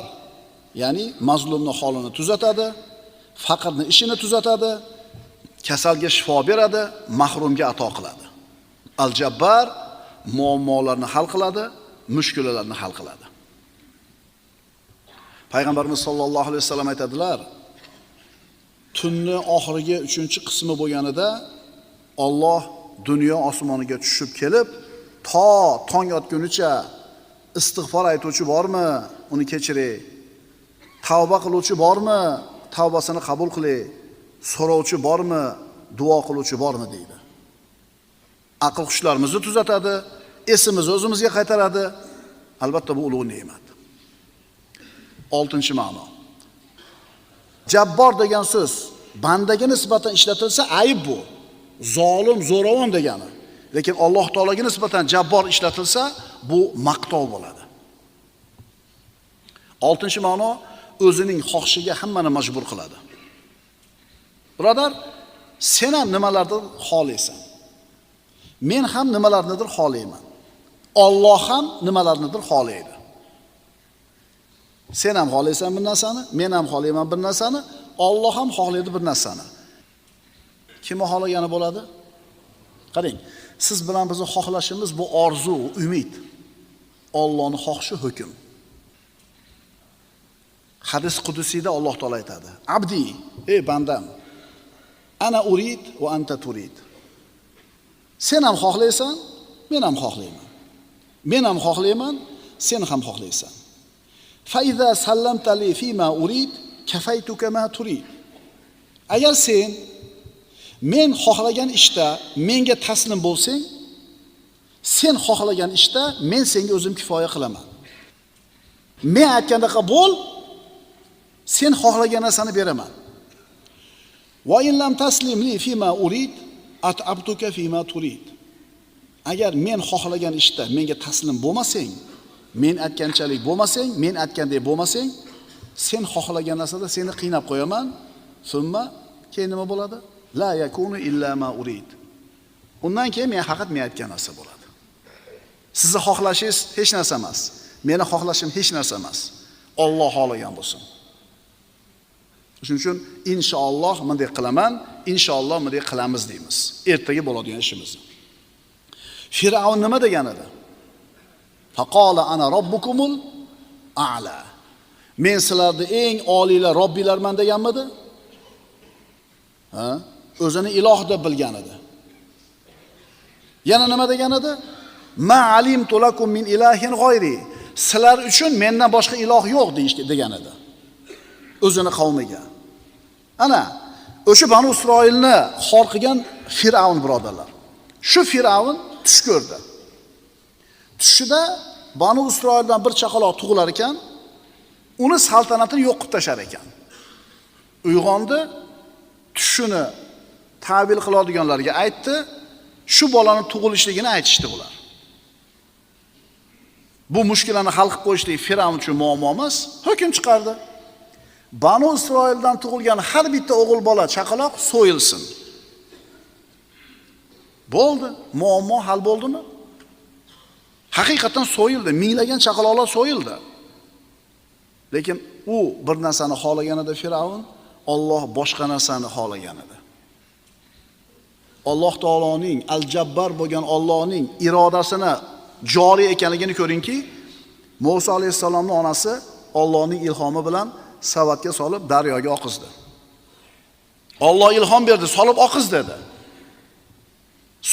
ya'ni mazlumning holini tuzatadi, faqirning ishini tuzatadi, kasalga shifo beradi, mahrumga ato qiladi. Al-Jabbar muammolarni hal qiladi, mushkulalarni hal qiladi. Payg'ambarimiz sollallohu alayhi vasallam aytadilar, tunni oxirgi 3-qismi bo'lganida Alloh dunyo osmoniga tushib kelib, to tong otgunicha istig'for aytuvchi bormi, uni kechiray. Tavba qiluvchi bormi, tavbasini qabul qilay. So'rovchi bormi, duo qiluvchi bormi deydi. Aql hushlarimizni tuzatadi, esimizni o'zimizga qaytaradi. Albatta bu ulug' ne'mat. 6-ma'no. Jabbor degan so'z bandaga nisbatan ishlatilsa ayib bu. Zolim, zo'ravon degani. Lekin Alloh taologa nisbatan jabbor ishlatilsa bu maqtov bo'ladi. 6-ma'no o'zining xohishiga hammani majbur qiladi. Birodar, sen ham nimalardir xohlaysan. Men ham nimalarnidir xohlayman. Alloh ham nimalarnidir xohlaydi. Sen ham xohlaysan bir narsani, men ham xohlayman bir narsani, Alloh ham xohlaydi bir narsani. Kimni xohlagani bo'ladi? Qarang, siz bilan bizni xohlashimiz bu orzu, umid. Allohning xohishi hukm. Hadis qudusiyda Alloh taolo aytadi: "Abdi, ey bandam, ana urid va anta turid." Sen ham xohlaysan, men ham xohlayman. Men ham xohlayman, sen ham xohlaysan. Fa iza sallamta li fima urid, kafaytuka ma turid. Agar sen men xohlagan ishda menga taslim bo'lsang, sen xohlagan ishda men senga o'zim kifoya qilaman. Men aytgandaqa bo'l, sen xohlagan narsani beraman. Va in lam taslim li fima urid, at'abtuka fima turid. Agar men xohlagan ishda menga taslim bo'lmasang, men aytganchalik bo'lmasang, men aytgandek bo'lmasang, sen xohlagan narsada seni qiynab qo'yaman. Summa keyin nima bo'ladi? La yakunu illa ma urid. Undan keyin men faqat men aytgan narsa bo'ladi. Sizni xohlashingiz hech narsa emas. Meni xohlashim hech narsa emas. Alloh xohlagan bo'lsin. Shuning uchun inshaalloh bunday qilaman, inshaalloh bunday qilamiz deymiz. Ertaga bo'ladigan ishimiz. Fir'avn nima degan edi? Faqala ana robbukumul a'la. Men sizlarni eng oliylar Robbiylarman deganmidi? Ha? O'zini iloh deb bilgan edi. Yana nima degan edi? Ma alimtu lakum min ilahin g'ayri. Sizlar uchun mendan boshqa iloh yo'q degan edi. O'zini qavmiga. Ana o'sha Banu Isroilni xor qilgan Fir'avn birodarlar. Shu Fir'avn tush ko'rdi. Tushida Banu Isroildan bir chaqaloq tug'ilar ekan, uni saltanatini yo'q qilib tashlar ekan. Uyg'ondi, tushini ta'bil qiladiganlarga aytdi, shu bolani tug'ilishligini aytishdi ular. Bu mushkulani hal qilib qo'yishlik Fir'avn uchun muammo emas, hukm chiqardi. Banu Isroildan tug'ilgan har bitta o'g'il bola chaqaloq so'yilsin. Bo'ldi, muammo hal bo'ldimi? Haqiqatan so'yildi, minglagan chaqaloqlar so'yildi. Lekin u bir narsani xohlagan edi Fir'avn, Alloh boshqa narsani xohlagan edi. Alloh taoloning Al-Jabbar bo'lgan Allohning irodasini joriy ekanligini ko'ringki, Musa alayhissalomning onasi Allohning ilhomi bilan savatga solib daryoga oqizdi. Alloh ilhom berdi, solib oqiz dedi.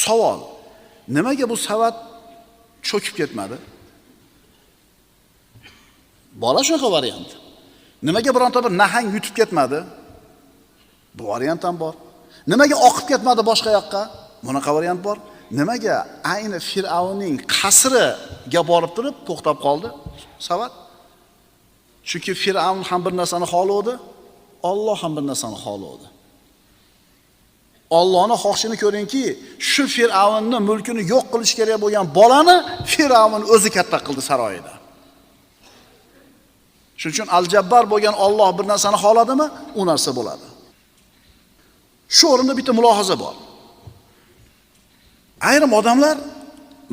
Savol: nimaga bu savat cho'kib ketmadi? Bola shunaqa variant. Nimaga bironta bir nahang yutib ketmadi? Bu variant ham bor. Nimaga oqib ketmadi boshqa yoqqa? Bunaqa variant bor. Nimaga ayni Fir'avnning qasriga borib turib to'xtab qoldi savat? Chunki Fir'avn ham bir narsani xohlavdi, Alloh ham bir narsani xohlavdi. Allohning xohishini ko'ringki, shu Fir'avnning mulkini yo'q qilish kerak bo'lgan bolani Fir'avn o'zi katta qildi saroyida. Shuning uchun Al-Jabbar bo'lgan Alloh bir narsani xohladimi, u narsa bo'ladi. Shu o'rinda bitta mulohaza bor. Ayrim odamlar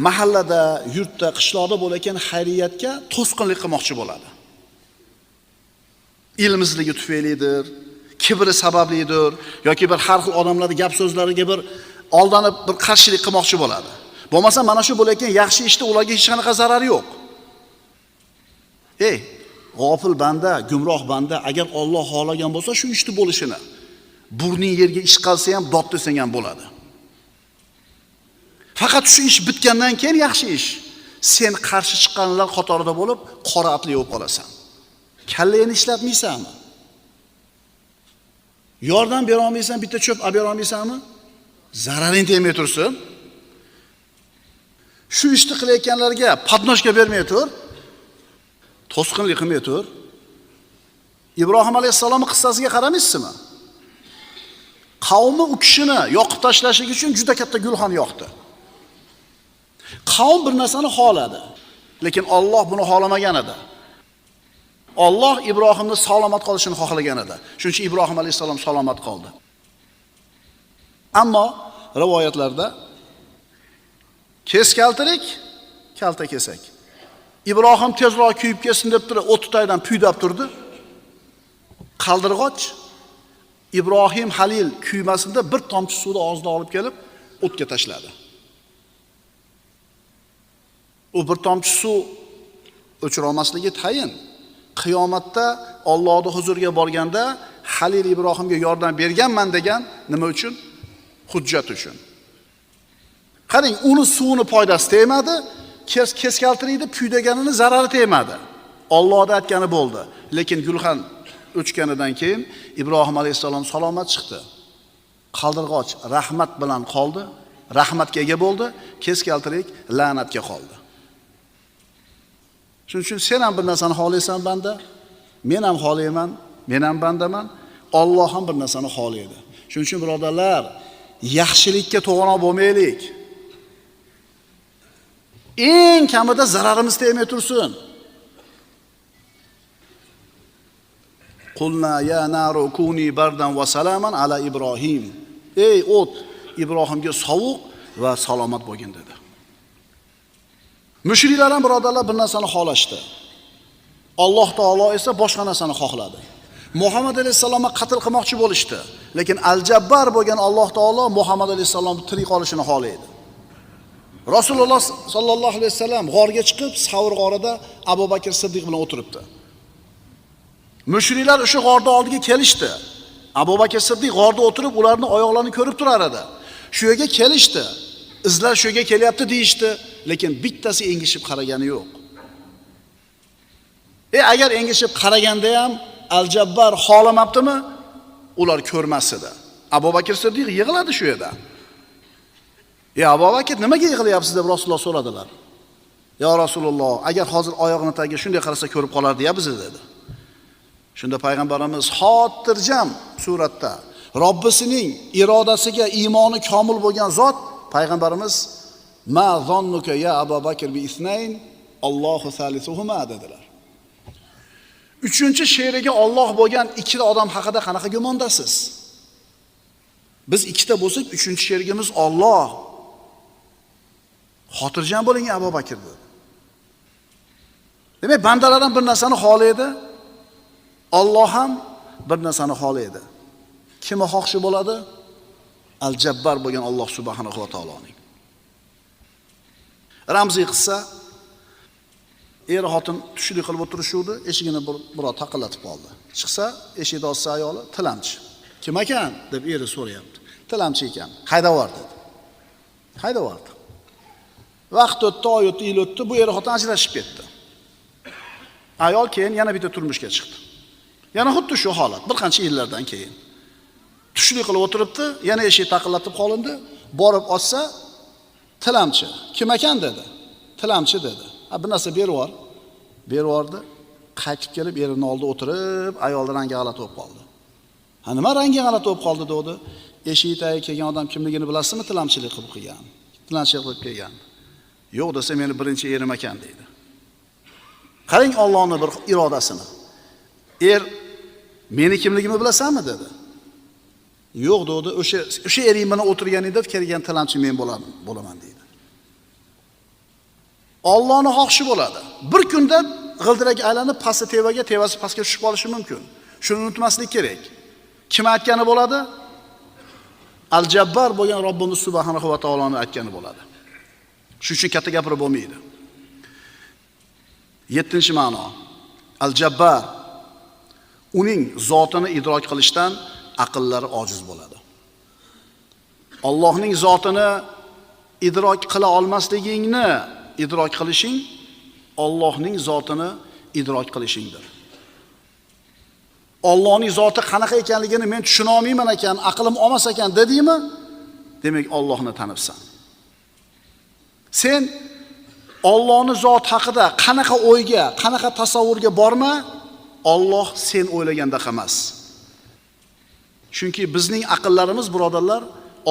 mahallada, yurtda, qishloqda bo'layotgan xayriyatga to'sqinlik qilmoqchi bo'ladi. Ilmsizligi tufaylidir, kibri sabablidir yoki bir har xil odamlarning gap so'zlariga bir aldanib bir qarshilik qilmoqchi bo'ladi. Bo'lmasa mana shu bo'layotgan yaxshi ishda ularga hech qanaqa zarari yo'q. Ey, g'ofil banda, gumroh banda, agar Alloh xohlagan bo'lsa shu ishni bo'lishini, burning yerga ish qalsa ham dod desang ham bo'ladi. Faqat shu ish bitgandan keyin yaxshi ish, sen qarshi chiqqanlar qatorida bo'lib qora atli bo'lib qolasan. Kallangni ishlatmaysanmi? Yordam bera olmaysan, bitta cho'p olib bera olmaysanmi? Zararing tegmay tursin. Shu ishni qilayotganlarga podnoshka bermay tur, to'sqinlik qilmay tur. Ibrohim alayhissalomning qissasiga qaramaysizmi? Qavmi u kishini yoqib tashlashlik uchun juda katta gulxan yoqdi. Qavm bir narsani xohladi, lekin Alloh buni xohlamagan edi. Alloh Ibrohimni salomat qolishini xohlagan edi. Shuning uchun Ibrohim alayhissalom salomat qoldi. Ammo rivoyatlarda kes kaltirik, kalta kesak. Ibrohim tezroq kuyib ketsin deb turib, o't tutadan puydab turdi. Qaldirg'och Ibrohim Halil kuymasin deb bir tomchi suvni og'zidan olib kelib o'tga tashladi. U bir tomchi suv o'chira olmasligi tayin. Qiyomatda Allohning huzuriga borganda Halil Ibrohimga yordam berganman degan nima uchun? Hujjat uchun. Qarang, uni suvini foydasi tegmadi, keskaltiriydi, puydaganini zarari tegmadi. Allohning aytgani bo'ldi. Lekin gulxan o'chganidan keyin Ibrohim alayhissalom salomat chiqdi. Qaldirg'och rahmat bilan qoldi, rahmatga ega bo'ldi, keskaltirik la'natga qoldi. Shuning uchun sen ham bir narsani xohlaysan banda, men ham xohlayman, men ham bandaman, Alloh ham bir narsani xohlaydi. Shuning uchun birodarlar, yaxshilikka to'g'anoq bo'lmaylik. Eng kamida zararimiz tegmay tursin. Qulna ya naru kuni bardan va salaman ala Ibrohim. Ey o't, Ibrohimga sovuq va salomat bo'lgin dedi. Mushriklar ham birodarlar bir narsani xohlashdi. Alloh taolo esa boshqa narsani xohladi. Muhammad alayhissalomni qatl qilmoqchi bo'lishdi, lekin Al-Jabbar bo'lgan Alloh taolo Muhammad alayhissalomni tirik qolishini xohlaydi. Rasululloh sallallohu alayhi vasallam g'orga chiqib, Savr g'orida Abu Bakr Siddiq bilan o'tiribdi. Mushriklar o'sha g'orda oldiga kelishdi. Abu Bakr Siddiq g'orda o'tirib, ularning oyoqlarini ko'rib turar edi. Shu yerga kelishdi. Izlar shu yerga kelyapti deyishdi, lekin bittasi engishib qaragani yo'q. Agar engishib qaraganda ham Al-Jabbar xohlamabdimi? Ular ko'rmas edi. Abu Bakr Siddiq yig'ladi shu yerda. Abu Bakr, nimaga yig'layapsiz deb Rasululloh so'radilar. Ya Rasululloh, agar hozir oyog'ini tagiga shunday qarasa ko'rib qolardi-ya bizni dedi. Shunda payg'ambarimiz xotirjam suratda Robbisining irodasiga iymoni komil bo'lgan zot payg'ambarimiz ma zonnuka ya Abu Bakr bi isnayn Allohu salisuhuma dedilar. Uchinchi sherigi Alloh bo'lgan ikkita odam haqida qanaqa gumondasiz? Biz ikkita bo'lsak, uchinchi sherigimiz Alloh. Xotirjam bo'ling Abu Bakr dedi. Demak, bandalar ham bir narsani xohlaydi, Alloh ham bir narsani xohlaydi. Kimi xohishi bo'ladi? Al-Jabbar bo'lgan Alloh subhanahu va taoloning. Ramziy qissa, er xotin tushlik qilib o'tirishuvdi, eshigini birov taqillatib qoldi. Chiqsa, eshikni ochsa ayoli tilamchi. Kim ekan deb eri so'rayapti. Tilamchi ekan. Haydavor dedi. Haydavordi. Vaqt o'tdi, oy o'tdi, yil o'tdi, bu er xotin ajrashib ketdi. Ayol keyin yana bitta turmushga chiqdi. Yana xuddi shu holat, bir qancha yillardan keyin. Tushlik qilib o'tiribdi, yana eshik taqillatib qolindi. Borib ochsa, tilamchi. Kim ekan dedi. Tilamchi dedi. Ha, bir narsa berib yubor. Berib yubordi. Qaytib kelib erini oldida o'tirib, ayolning rangi g'alati bo'lib qoldi. Ha, nima rangi g'alati bo'lib qoldi dedi. Eshik tagiga kelgan odam kimligini bilasizmi? Tilamchilik qilib kelgan. Tilamchilik qilib kelgan. Yo'q desa, meni birinchi erim ekan deydi. Qarang Allohning bir irodasini. Er meni kimligimni bilasanmi dedi. Yo'q dedi, o'sha ering bilan o'tirganingda kelgan tilamchi men bo'laman deydi. Allohning xohishi bo'ladi. Bir kunda g'ildirak aylanib pasti tevaga, tevasi pastga tushib qolishi mumkin. Shuni unutmaslik kerak. Kim aytgani bo'ladi? Al-Jabbar bo'lgan Robbimiz subhanahu va taoloning aytgani bo'ladi. Shuning uchun katta gapirib bo'lmaydi. 7-ma'no. Al-Jabbar uning zotini idrok qilishdan aqllari ojiz bo'ladi. Allohning zotini idrok qila olmasligingni idrok qilishing Allohning zotini idrok qilishingdir. Allohning zoti qanaqa ekanligini men tushuna olmayman ekan, aqlim olmas ekan dedingmi? Demak, Allohni tanibsan. Sen Allohning zoti haqida qanaqa o'yga, qanaqa tasavvurga borma, Alloh sen o'ylagandaqa emas. Chunki bizning aqllarimiz, birodarlar,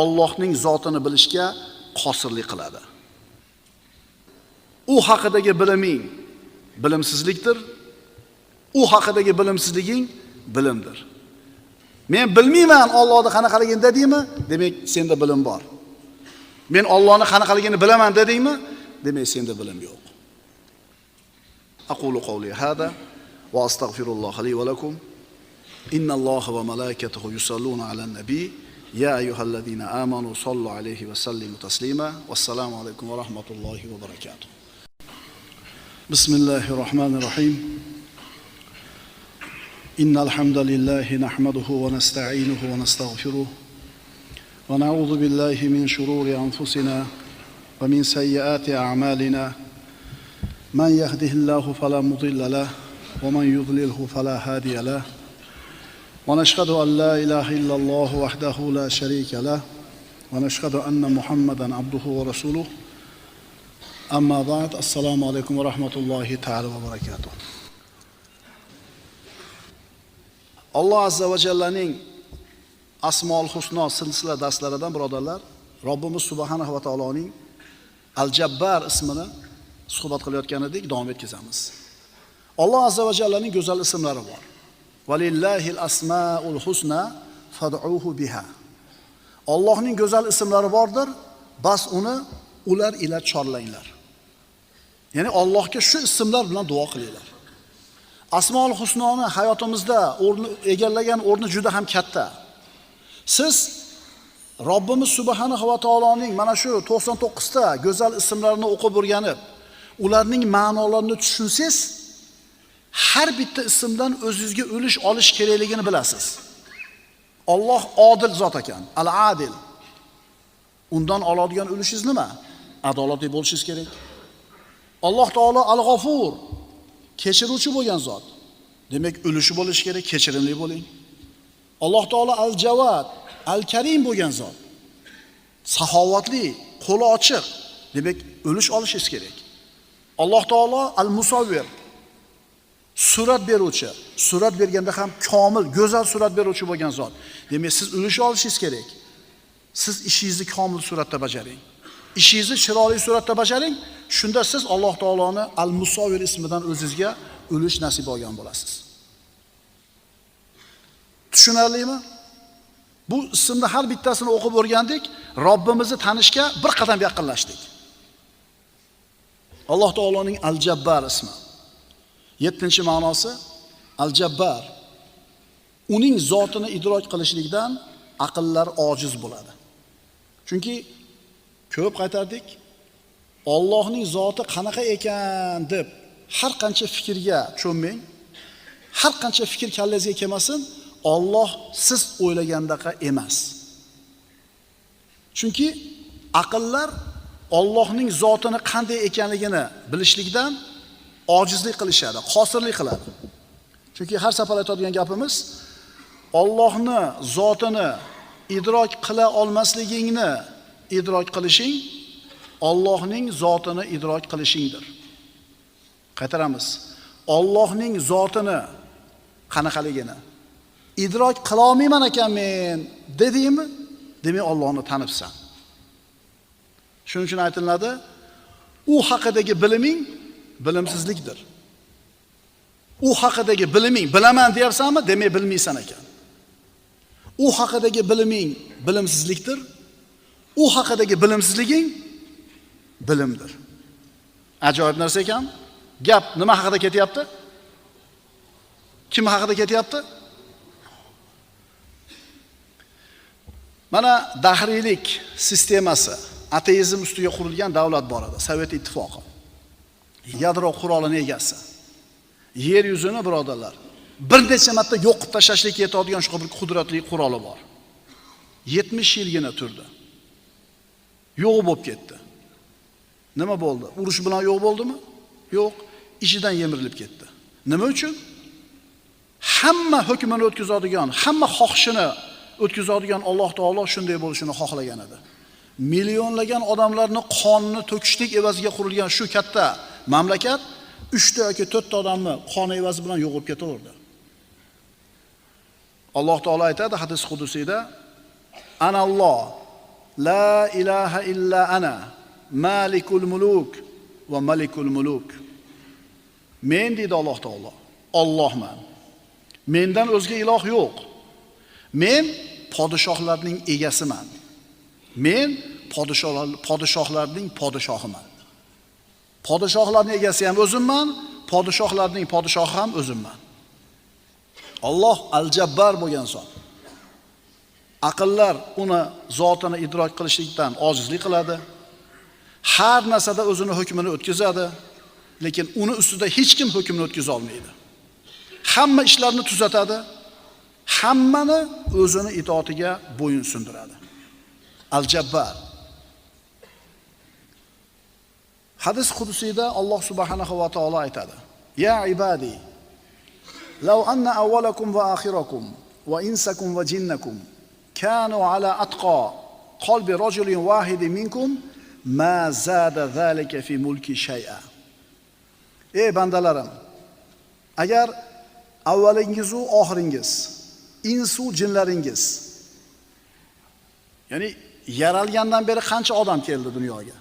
Allohning zotini bilishga qosirlik qiladi. U haqidagi biliming bilimsizlikdir. U haqidagi bilimsizliging bilimdir. Men bilmayman Allohni qanaqaligini dedingmi? Demak, senda bilim bor. Men Allohni qanaqaligini bilaman dedingmi? Demak, senda bilim yo'q. Aqulu qawli hada va astagfirulloha li va lakum. Innalloha va malaikatahu yusalluna alan nabiy. Ya ayyuhallazina amanu sallu alayhi va sallimu taslima. Vassalomu alaykum va rahmatullohi va barakatuh. Bismillahirrohmanirrohim. Innal hamdalillahi nahmaduhu va nasta'inuhu va nastag'firuh. Va na'udzu billahi min shururi anfusina va min sayyiati a'malina. Man yahdihillohu fala mudilla lahu va man yudlilhu fala hadiya lahu. Va nashhadu an la ilaha illalloh wahdahu la sharika lahu va nashhadu anna Muhammadan abduhu va rasuluh. Amma ba'd. Assalomu alaykum va rahmatullohi ta'ala va barakatuh. Alloh azza va jallaning Asmaul Husno silsila darslaridan birodarlar, Robbimiz subhanahu va taoloning Al-Jabbar ismini suhbat qilayotgan edik, davom etkazamiz. Alloh azza va jallaning go'zal ismlari bor. Valillahil asmaul husna fad'uhu biha. Allohning go'zal ismlari bordir, bas uni ular ila chorlanglar. Ya'ni Allohga shu ismlar bilan duo qilinglar. Asmaul Husnoni hayotimizda o'rni egallagan o'rni juda ham katta. Siz Robbimiz subhanahu va taoloning mana shu 99 ta go'zal ismlarini o'qib o'rganib, ularning ma'nolarini tushunsangiz, har bitta ismdan o'zingizga ulush olish kerakligini bilasiz. Alloh odil zot ekan, al-adil. Undan oladigan ulushingiz nima? Adolatli bo'lishingiz kerak. Alloh taolo al-G'afur, kechiruvchi bo'lgan zot. Demak, ulushi bo'lishi kerak, kechirimli bo'ling. Alloh taolo al-Javad, al-Karim bo'lgan zot. Saxovatli, qo'li ochiq. Demak, ulush olishingiz kerak. Alloh taolo al-Musavvir, surat beruvchi, surat berganda ham komil, go'zal surat beruvchi bo'lgan zot. Demak, siz ulush olishingiz kerak. Siz ishingizni komil suratda bajaring. Ishingizni chiroyli suratda bajaring, shunda siz Alloh taoloni al-Musavvir ismidan o'zingizga ulush nasib olgan bo'lasiz. Tushunarlimi? Bu ismni har bittasini o'qib o'rgandik, Robbimizni tanishga bir qadam yaqinlashdik. Alloh taoloning Al-Jabbar ismi. 7-ma'nosi Al-Jabbar. Uning zotini idrok qilishlikdan aqllar ojiz bo'ladi. Chunki ko'p qaytardik, Allohning zoti qanaqa ekan deb har qancha fikrga cho'mmang, har qancha fikr kallangizga kelmasin, Alloh siz o'ylagandaqa emas. Chunki aqllar Allohning zotini qanday ekanligini bilishlikdan ojizlik qilishadi, qosirlik qiladi. Chunki har safar aytadigan gapimiz, Allohni zotini idrok qila olmasligingni idrok qilishing Allohning zotini idrok qilishingdir. Qaytaramiz. Allohning zotini qanaqaligini idrok qila olmayman ekan men dedingmi? Demak, Allohni tanibsan. Shuning uchun aytiladi, u haqidagi biliming bilimsizlikdir. U haqidagi biliming, bilaman deyapsanmi? Demak, bilmaysan ekan. U haqidagi biliming bilimsizlikdir. U haqidagi bilimsizliging bilimdir. Ajoyib narsa ekan. Gap nima haqida ketyapti? Kim haqida ketyapti? Mana dahriylik sistemasi, ateizm ustiga qurilgan davlat bor edi, Sovet Ittifoqi. Yadro qurolining egasi. Yer yuzini birodarlar, bir necha marta yo'q qilib tashlashlikka yetadigan shu bir qudratli quroli bor. 70 yilgina turdi. Yo'q bo'lib ketdi. Nima bo'ldi? Urush bilan yo'q bo'ldimi? Yo'q, ishidan yemirilib ketdi. Nima uchun? Hamma hukmini o'tkazadigan, hamma xohishini o'tkazadigan Alloh taolo shunday bo'lishini xohlagan edi. Millionlagan odamlarni qonini to'kishlik evaziga qurilgan shu katta mamlakat 3 ta yoki 4 ta odamni qoni evazi bilan yo'q bo'lib ketaverdi. Alloh taolo aytadi hadis qudusiyda: Ana Alloh, la ilaha illa ana, malikul muluk va malikul muluk. Men deydi Alloh taolo, Allohman. Mendan o'zga iloh yo'q. Men podshohlarning egasiman. Men podshohlarning podshohiman. Podshohlarning egasi ham o'zimman, podshohlarning podshohi ham o'zimman. Alloh al-Jabbar bo'lgan zot. Aqllar uni zotini idrok qilishlikdan ojizlik qiladi. Har narsada o'zini hukmini o'tkazadi, lekin uni ustida hech kim hukmini o'tkaza olmaydi. Hamma ishlarni tuzatadi, hammani o'zini itoatiga bo'yin sundiradi. Al-Jabbar. Hadis qudusiyda Alloh subhanahu va taolo aytadi: Ya ibadi, law anna awwalakum va akhirakum va insakum va jinnakum kanu ala atqa qalbi rajulin wahidin minkum ma zada zalika fi mulki shay'a. Ey bandalarim, agar avvalingiz va oxiringiz, insu jinlaringiz, ya'ni yaralgandan beri qancha odam keldi dunyoga?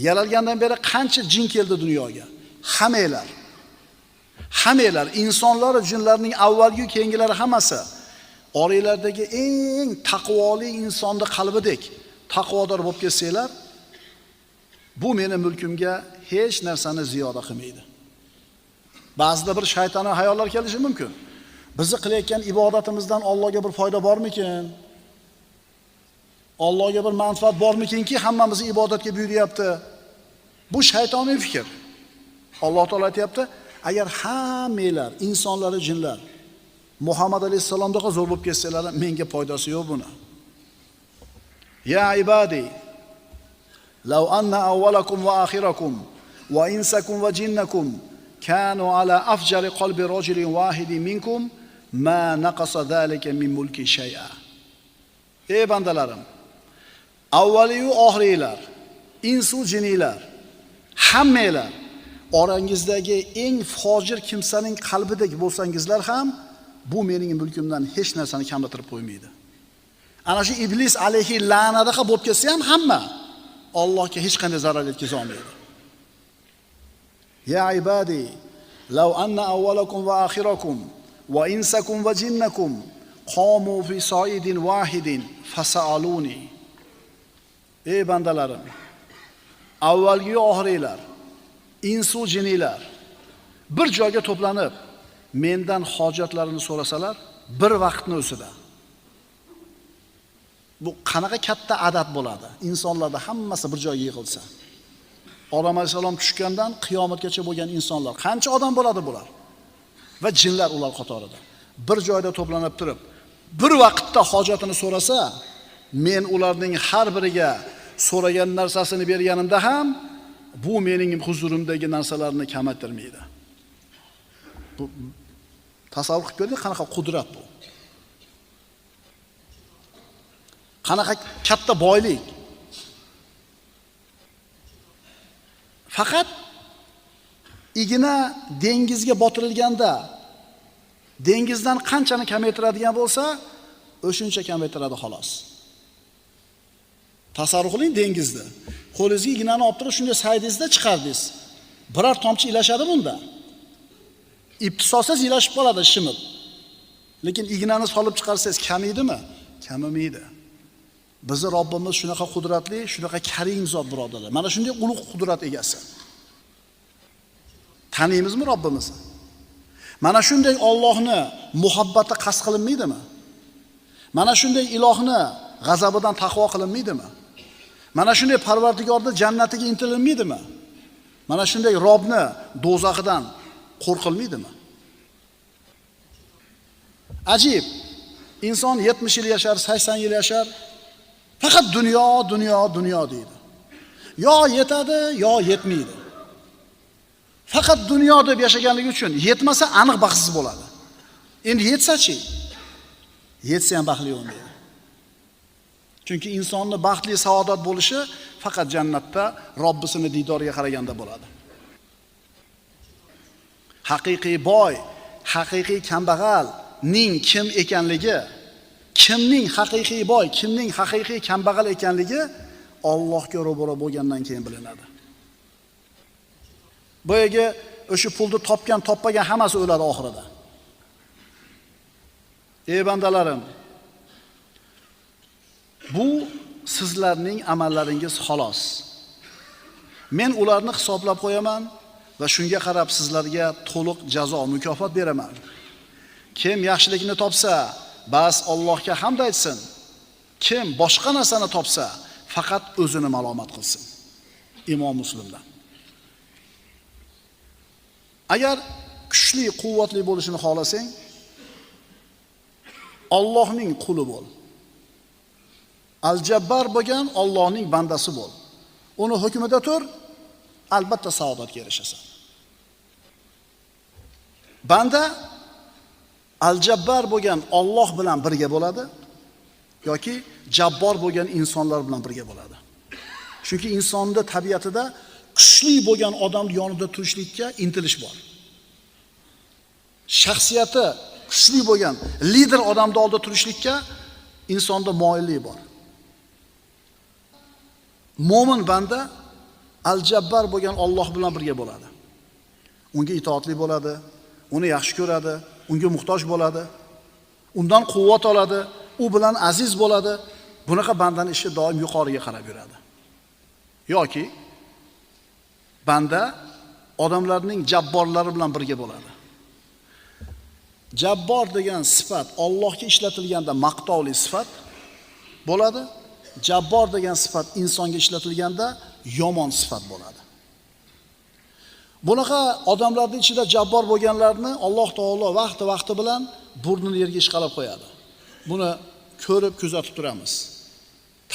Yaralgandan beri qancha jin keldi dunyoga? Hammanglar. Hammanglar, insonlar va jinlarning avvalgi keyingilari hammasi oranglardagi eng taqvoli insonning qalbidek taqvodor bo'lib kelsanglar, Bu meni mulkimga hech narsani ziyoda qilmaydi. Ba'zida bir shaytoniy hayollar kelishi mumkin. Bizni qilayotgan ibodatimizdan Allohga bir foyda bormikin? Allohga bir manfaat bormikinki, hammamizni ibodatga buyuryapti. Bu shaytoniy fikr. Alloh taolo aytayapti, agar hammanglar, insonlar va jinlar Muhammad alayhissalomdaqa zo'r bo'lib ketsalar, menga foydasi yo'q buni. Ya ibadi, law anna awwalakum va akhirakum va insakum va jinnakum kanu ala afjari qalbi rajulin wahidin minkum ma naqasa zalika min mulki shay'a. Ey bandalarim, avvaliyu oxiriylar, insu jiniylar, hammanglar orangizdagi eng fojir kimsaning qalbidek bo'lsangizlar ham bu mening mulkimdan hech narsani kamaytirib qo'ymaydi. Ana shu iblis alayhi la'nadaqa bo'lib ketsa ham hamma Allohga hech qanday zarar yetkaza olmaydi. Ya ibadi, law anna awwalakum va akhirakum va insakum va jinnakum qamu fi sa'idin wahidin fasa'aluni. Ey bandalarim, avvalgi va oxiriylar, insu jiniylar bir joyga to'planib mendan hojatlarini so'rasalar, bir vaqtni o'zida. Bu qanaqa katta adat bo'ladi? Insonlarda hammasi bir joyga yig'ilsa. Odam alayhisalom tushgandan qiyomatgacha bo'lgan insonlar, qancha odam bo'ladi bular? Va jinlar ular qatorida. Bir joyda to'planib turib, bir vaqtda hojatini so'rasa, men ularning har biriga so'ragan narsasini berganimda ham bu mening huzurimdagi narsalarni kamaytirmaydi. Bu tasavvur qilib ko'ring, qanaqa qudrat bu. Qanaqa katta boylik. Faqat igna dengizga botirilganda dengizdan qanchani kamaytiradigan bo'lsa, o'shuncha kamaytiradi xolos. Tasavvur qiling dengizni. Qo'lingizga ignani olib turib shunday saydingizda chiqardingiz. Biror tomchi ilashadi bunda. Ipni solsangiz ilashib qoladi shimib. Lekin ignani solib chiqarsangiz kamaydimi? Kamamaydi. Bizi Robbimiz shunaqa qudratli, shunaqa karim zot birodarlar. Mana shunday ulug' qudrat egasi. Taniymizmi Robbimizni? Mana shunday Allohni muhabbati qasd qilinmaydimi? Mana shunday ilohni g'azabidan taqvo qilinmaydimi? Mana shunday Parvardigorni jannatiga intilmaydimi? Mana shunday Robni do'zaxidan qo'rqilmaydimi? Ajib. Inson 70 yil yashar, 80 yil yashar. Faqat dunyo, dunyo, dunyo deydi. Yo yetadi, yo yetmaydi. Faqat dunyo deb yashaganligi uchun yetmasa aniq baxtsiz bo'ladi. Endi yetsa-chi? Yetsa ham baxtli bo'lmaydi. Chunki insonni baxtli saodat bo'lishi faqat jannatda Robbisini diydoriga qaraganda bo'ladi. Haqiqiy boy, haqiqiy kambag'alning kim ekanligi, kimning haqiqiy boy, kimning haqiqiy kambag'al ekanligi Allohga ro'baro bo'lgandan keyin bilinadi. Boyagi o'sha pulni topgan, topmagan hammasi o'ladi oxirida. Ey bandalarim, bu sizlarning amallaringiz xolos. Men ularni hisoblab qo'yaman va shunga qarab sizlarga to'liq jazo, mukofot beraman. Kim yaxshilikni topsa, bas Allohga hamd aytsin. Kim boshqa narsani topsa, faqat o'zini malomat qilsin. Imom Muslimdan. Agar kuchli, quvvatli bo'lishini xohlasang, Allohning quli bo'l. Al-Jabbar bo'lgan Allohning bandasi bo'l. Uni hukmida tur, albatta saodatga erishasan. Banda Al-Jabbar bo'lgan Alloh bilan birga bo'ladi yoki jabbor bo'lgan insonlar bilan birga bo'ladi. Chunki insonning tabiatida kuchli bo'lgan odam yonida turishlikka intilish bor. Shaxsiyati kuchli bo'lgan lider odamning oldida turishlikka insonda moyillik bor. Mo'min banda Al-Jabbar bo'lgan Alloh bilan birga bo'ladi. Unga itoatli bo'ladi, uni yaxshi ko'radi, unga muhtoj bo'ladi, undan quvvat oladi, u bilan aziz bo'ladi. Bunaqa bandaning ishi doim yuqoriga qarab yuradi. Yoki Banda odamlarning jabborlari bilan birga bo'ladi. Jabbor degan sifat Allohga ishlatilganda maqtovli sifat bo'ladi. Jabbor degan sifat insonga ishlatilganda yomon sifat bo'ladi. Bunaqa odamlarning ichida jabbor bo'lganlarni Alloh taolo vaqti-vaqti bilan burnini yerga ishqalab qo'yadi. Buni ko'rib kuzatib turamiz.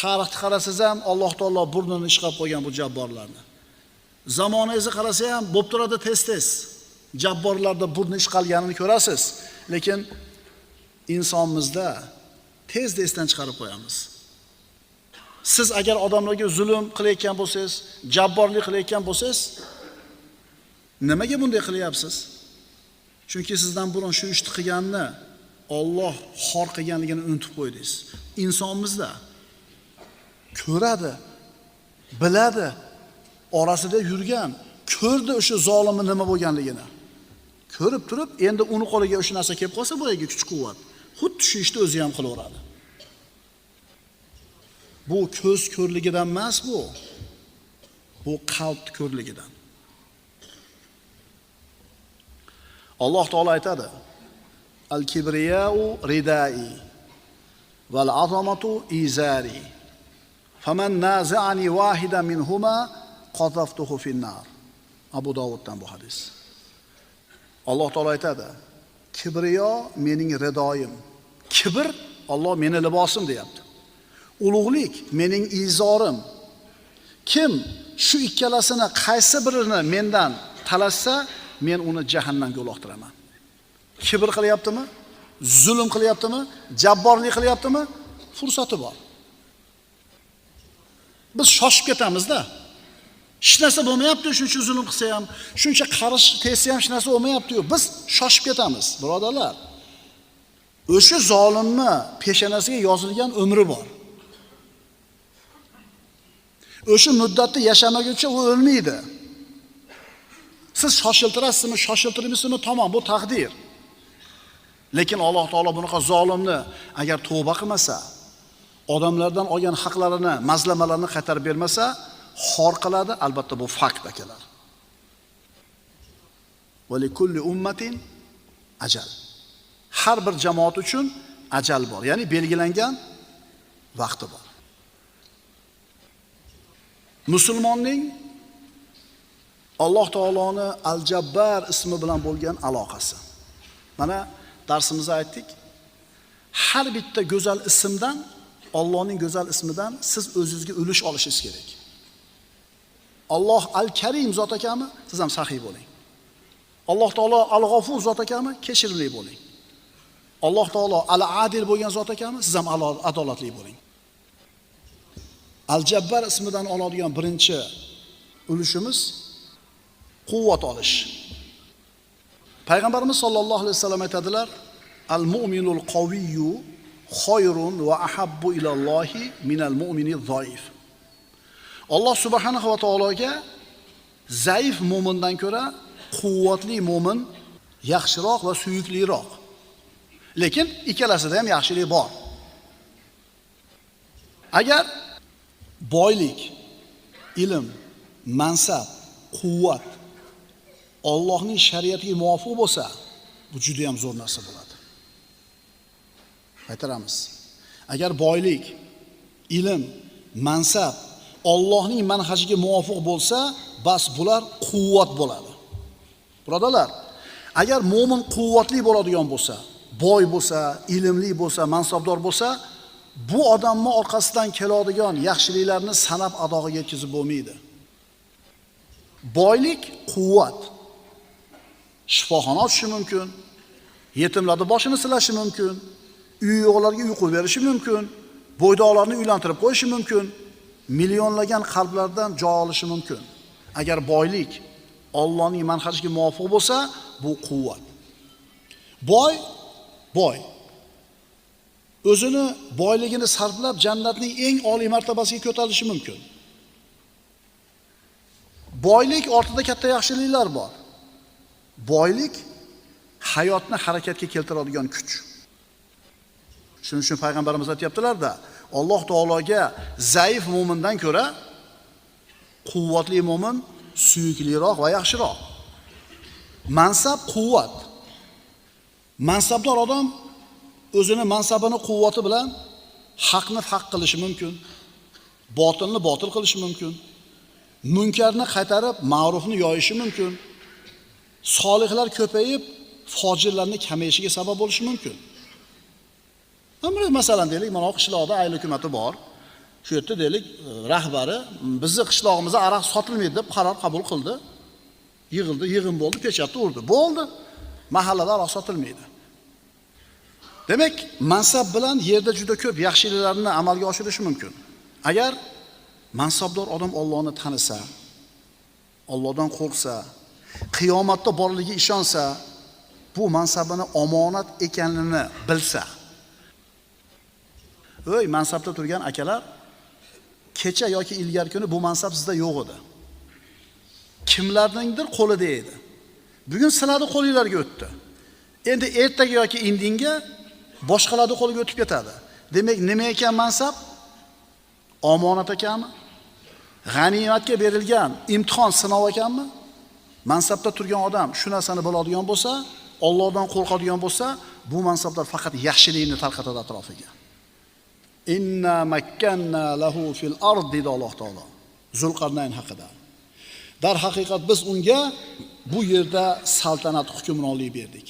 Tarixni qarasangiz ham Alloh taolo burnini ishqalab qo'ygan bu jabborlarni. Zamonangizni qarasa ham bo'lib turadi tez-tez. Jabborlarda burni ishqalganini ko'rasiz, lekin insonimizda tezda esdan chiqarib qo'yamiz. Siz agar odamlarga zulm qilayotgan bo'lsangiz, jabborlik qilayotgan bo'lsangiz, nimaga bunday qilyapsiz? Chunki sizdan burun shu ishni qilganni Alloh xor qilganligini unutib qo'ydingiz. Insonimizda ko'radi, biladi, orasida yurgan, ko'rdi o'sha zolimning nima bo'lganligini. Ko'rib turib, endi uni qo'liga o'sha narsa kelib qolsa, boyagi kuch-quvvat, xuddi shu ishni o'zi ham qilaveradi. Bu ko'z ko'rligidan emas bu. Bu qalb ko'rligidan. Alloh taolo aytadi: Al-kibriyau ridai val azamatu izari. Faman naza'ani wahidan minhuma qazaftuhu fin-nar. Abu Davuddan bu hadis. Alloh taolo aytadi: Kibriyo mening ridoyim. Kibr Alloh meni libosim deyapti. Ulug'lik mening izorim. Kim shu ikkalasini qaysi birini mendan talashsa, men uni jahannamga uloqtiraman. Kibr qilyaptimi? Zulm qilyaptimi? Jabborlik qilyaptimi? Fursati bor. Biz shoshib ketamiz-da. Hech narsa bo'lmayapti, shuncha zulm qilsa ham, shuncha qarish tegsa ham hech narsa bo'lmayapti-yu. Biz shoshib ketamiz, birodarlar. O'sha zolimni peshonasiga yozilgan umri bor. O'sha muddatda yashamaguncha u o'lmaydi. Siz shoshiltirasizmi, shoshiltirmaysizmi, tamom, bu taqdir. Lekin Alloh taolo bunaqa zolimni agar tavba qilmasa, odamlardan olgan haqlarini, mazlamalarini qaytarib bermasa, xor qiladi, albatta bu fakt akalar. Va likulli ummatin ajal. Har bir jamoat uchun ajal bor, ya'ni belgilangan vaqti bor. Musulmonning Alloh taoloni Al-Jabbar ismi bilan bo'lgan aloqasi. Mana darsimizda aytdik, har bitta go'zal ismdan, Allohning go'zal ismidan siz o'zingizga ulush olishingiz kerak. Alloh Al-Karim zot ekanmi? Siz ham saxiy bo'ling. Alloh taolo Al-G'ofur zot ekanmi? Kechirimli bo'ling. Alloh taolo Al-Adil bo'lgan zot ekanmi? Siz ham adolatli bo'ling. Al-Jabbar ismidan oladigan birinchi ulushimiz quvvat olish. Payg'ambarimiz sollallohu alayhi vasallam aytadilar: Al-mu'minul qawiyyu khayrun va ahabbu ilallohi minal mu'mini zaif. Alloh subhanahu va taologa zaif mo'mindan ko'ra quvvatli mo'min yaxshiroq va suyukliroq. Lekin ikkalasida ham yaxshilik bor. Agar boylik, ilm, mansab, quvvat Allohning shariatiga muvofiq bo'lsa, bu juda ham zo'r narsa bo'ladi. Qaytaramiz. Agar boylik, ilm, mansab Allohning manhajiga muvofiq bo'lsa, bas bular quvvat bo'ladi. Birodarlar, agar mo'min quvvatli bo'ladigan bo'lsa, boy bo'lsa, ilmli bo'lsa, mansabdor bo'lsa, bu odamning orqasidan keladigan yaxshiliklarni sanab adog'iga yetkazib bo'lmaydi. Boylik quvvat. Shifoxona ochishi mumkin, yetimlarning boshini silashi mumkin, uyi yo'qlarga uy qurib berishi mumkin, bo'ydoqlarni uylantirib qo'yishi mumkin, millionlagan qalblardan joy olishi mumkin. Agar boylik Allohning manhajiga muvofiq bo'lsa, bu quvvat. Boy boy. O'zini boyligini sarflab jannatning eng oliy martabasiga ko'tarilishi mumkin. Boylik ortida katta yaxshiliklar bor. Boylik hayotni harakatga keltiradigan kuch. Shuning uchun payg'ambarimiz aytayaptilar-da, Alloh taologa zaif mo'mindan ko'ra quvvatli mo'min suyukliroq va yaxshiroq. Mansab quvvat. Mansabdor odam o'zini mansabini quvvati bilan haqni haq qilishi mumkin, botilni botil qilishi mumkin, munkarni qaytarib ma'rufni yoyishi mumkin, solihlar ko'payib fojirlarni kamayishiga sabab bo'lishi mumkin. Masalan deylik, mana qishloqda ayl hukumati bor. Shu yerda deylik, rahbari bizni qishlog'imizda aroq sotilmaydi deb qaror qabul qildi. Yig'ildi, yig'in bo'ldi, pechatni urdi. Bo'ldi. Mahallada aroq sotilmaydi. Demak, mansab bilan yerda juda ko'p yaxshiliklarni amalga oshirish mumkin. Agar mansabdor odam Allohni tanisa, Allohdan qo'rqsa, qiyomatda borligiga ishonsa, bu mansabini omonat ekanini bilsa. Ey mansabda turgan akalar, kecha yoki ilgari kuni bu mansab sizda yo'q edi. Kimlarningdir qo'lida edi. Bugun sizlarning qo'lingizga o'tdi. Endi ertaga yoki indinga boshqalarning qo'liga o'tib ketadi. Demak, nima ekan mansab? Omonat ekanmi? G'animatga berilgan imtihon sinov ekanmi? Mansabda turgan odam shu narsani biladigan bo'lsa, Allohdan qo'rqadigan bo'lsa, bu mansablar faqat yaxshilikni tarqatadi atrofiga. Inna makkanna lahu fil ard dedi Alloh taolo Zulqarnayn haqida. Darhaqiqat biz unga bu yerda saltanat hukmronlik berdik.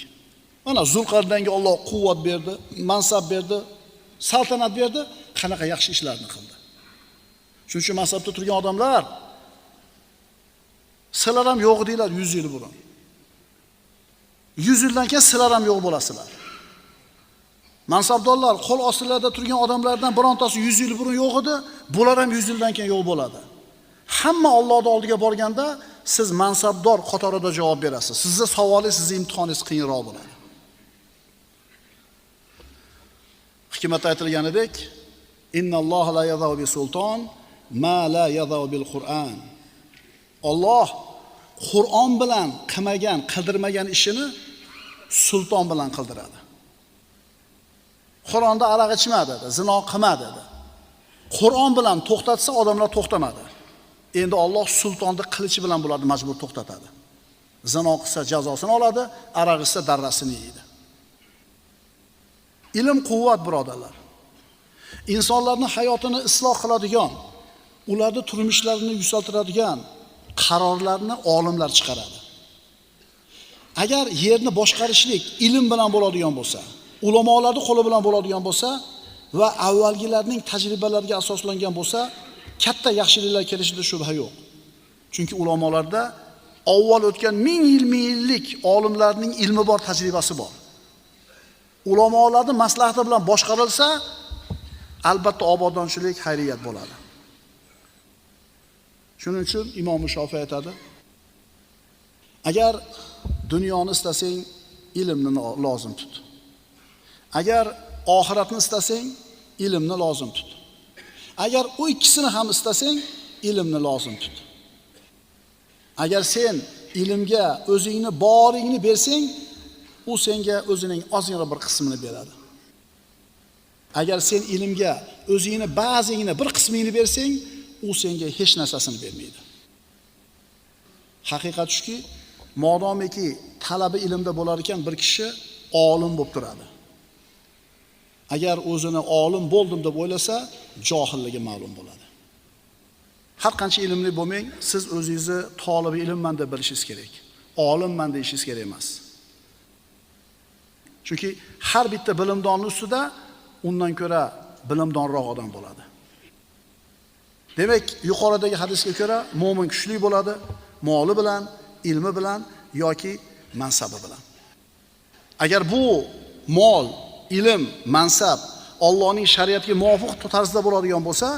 Mana Zulqarnaynga Alloh quvvat berdi, mansab berdi, saltanat berdi, qanaqa yaxshi ishlarni qildi. Shuning uchun mansabda turgan odamlar sizlar ham yo'q deylar 100 yil burun. 100 yildan keyin sizlar ham yo'q bo'lasizlar. Mansabdorlar qo'l ostida turgan odamlardan birontasi 100 yil burun yo'q edi, bular ham 100 yildan keyin yo'q bo'ladi. Hamma Allohning oldiga borganda siz mansabdor qatorida javob berasiz. Sizni savolingiz, sizni imtihoningiz qiyinroq bo'ladi. Hikmatda aytilganidek, innalloha la yadau bi sulton ma la yadau bil Qur'an. Alloh Qur'on bilan qilmagan, qildirmagan ishini sulton bilan qildiradi. Qur'onda aroq ichma dedi, zino qilma dedi. Qur'on bilan to'xtatsa odamlar to'xtamadi. Endi Alloh sultonni qilichi bilan bularni majbur to'xtatadi. Zino qilsa jazosini oladi, aroq ichsa darrasini yeydi. Ilm quvvat birodarlar. Insonlarning hayotini isloh qiladigan, ularning turmushlarini yuksaltiradigan qarorlarni olimlar chiqaradi. Agar yerni boshqarishlik ilm bilan bo'ladigan bo'lsa, ulamolarning qo'li bilan bo'ladigan bo'lsa va avvalgilarning tajribalariga asoslangan bo'lsa, katta yaxshiliklar kelishida shubha yo'q. Chunki ulamolarda avval o'tgan ming yil, ming yillik olimlarning ilmi bor, tajribasi bor. Ulamolarning maslahati bilan boshqarilsa, albatta obodonchilik, xayriyat bo'ladi. Shuning uchun Imom Shofiy aytadi: agar dunyoni istasang, ilmni lozim tut. Agar oxiratni istasang, ilmni lozim tut. Agar u ikkisini ham istasang, ilmni lozim tut. Agar sen ilmga o'zingni boringni bersang, u senga o'zining ozgina bir qismini beradi. Agar sen ilmga o'zingni ba'zingni bir qismingni bersang, u senga hech narsasini bermaydi. Haqiqat shuki, modomiki talabi ilmda bo'lar ekan bir kishi olim bo'lib turadi. Agar o'zini olim bo'ldim deb o'ylasa, johilligi ma'lum bo'ladi. Har qancha ilmli bo'lmang, siz o'zingizni tolibi ilmman deb bilishingiz kerak. Olimman deyishingiz kerak emas. Chunki har bitta bilimdonning ustida undan ko'ra bilimdonroq odam bo'ladi. Demak, yuqoridagi hadisga ko'ra mo'min kuchli bo'ladi, moli bilan, ilmi bilan yoki mansabi bilan. Agar bu mol, ilm, mansab Allohning shariatiga muvofiq tarzda bo'ladigan bo'lsa,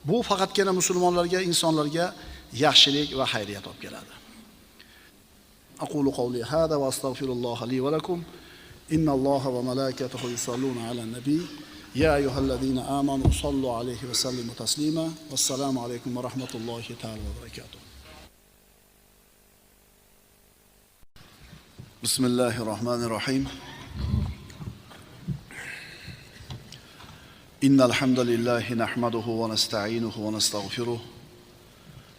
bu faqatgina musulmonlarga, insonlarga yaxshilik va xayriyat olib keladi. Aqulu qawli hada va astagfirulloha li va lakum. Innalloha va malaikatahu yusalluna alan nabiy. Ya ayyuhallazina amanu sallu alayhi va sallimu taslima. Vassalomu alaykum va rahmatullohi ta'ala va barakatuh. Bismillahirrohmanirrohim. إن الحمد لله نحمده ونستعينه ونستغفره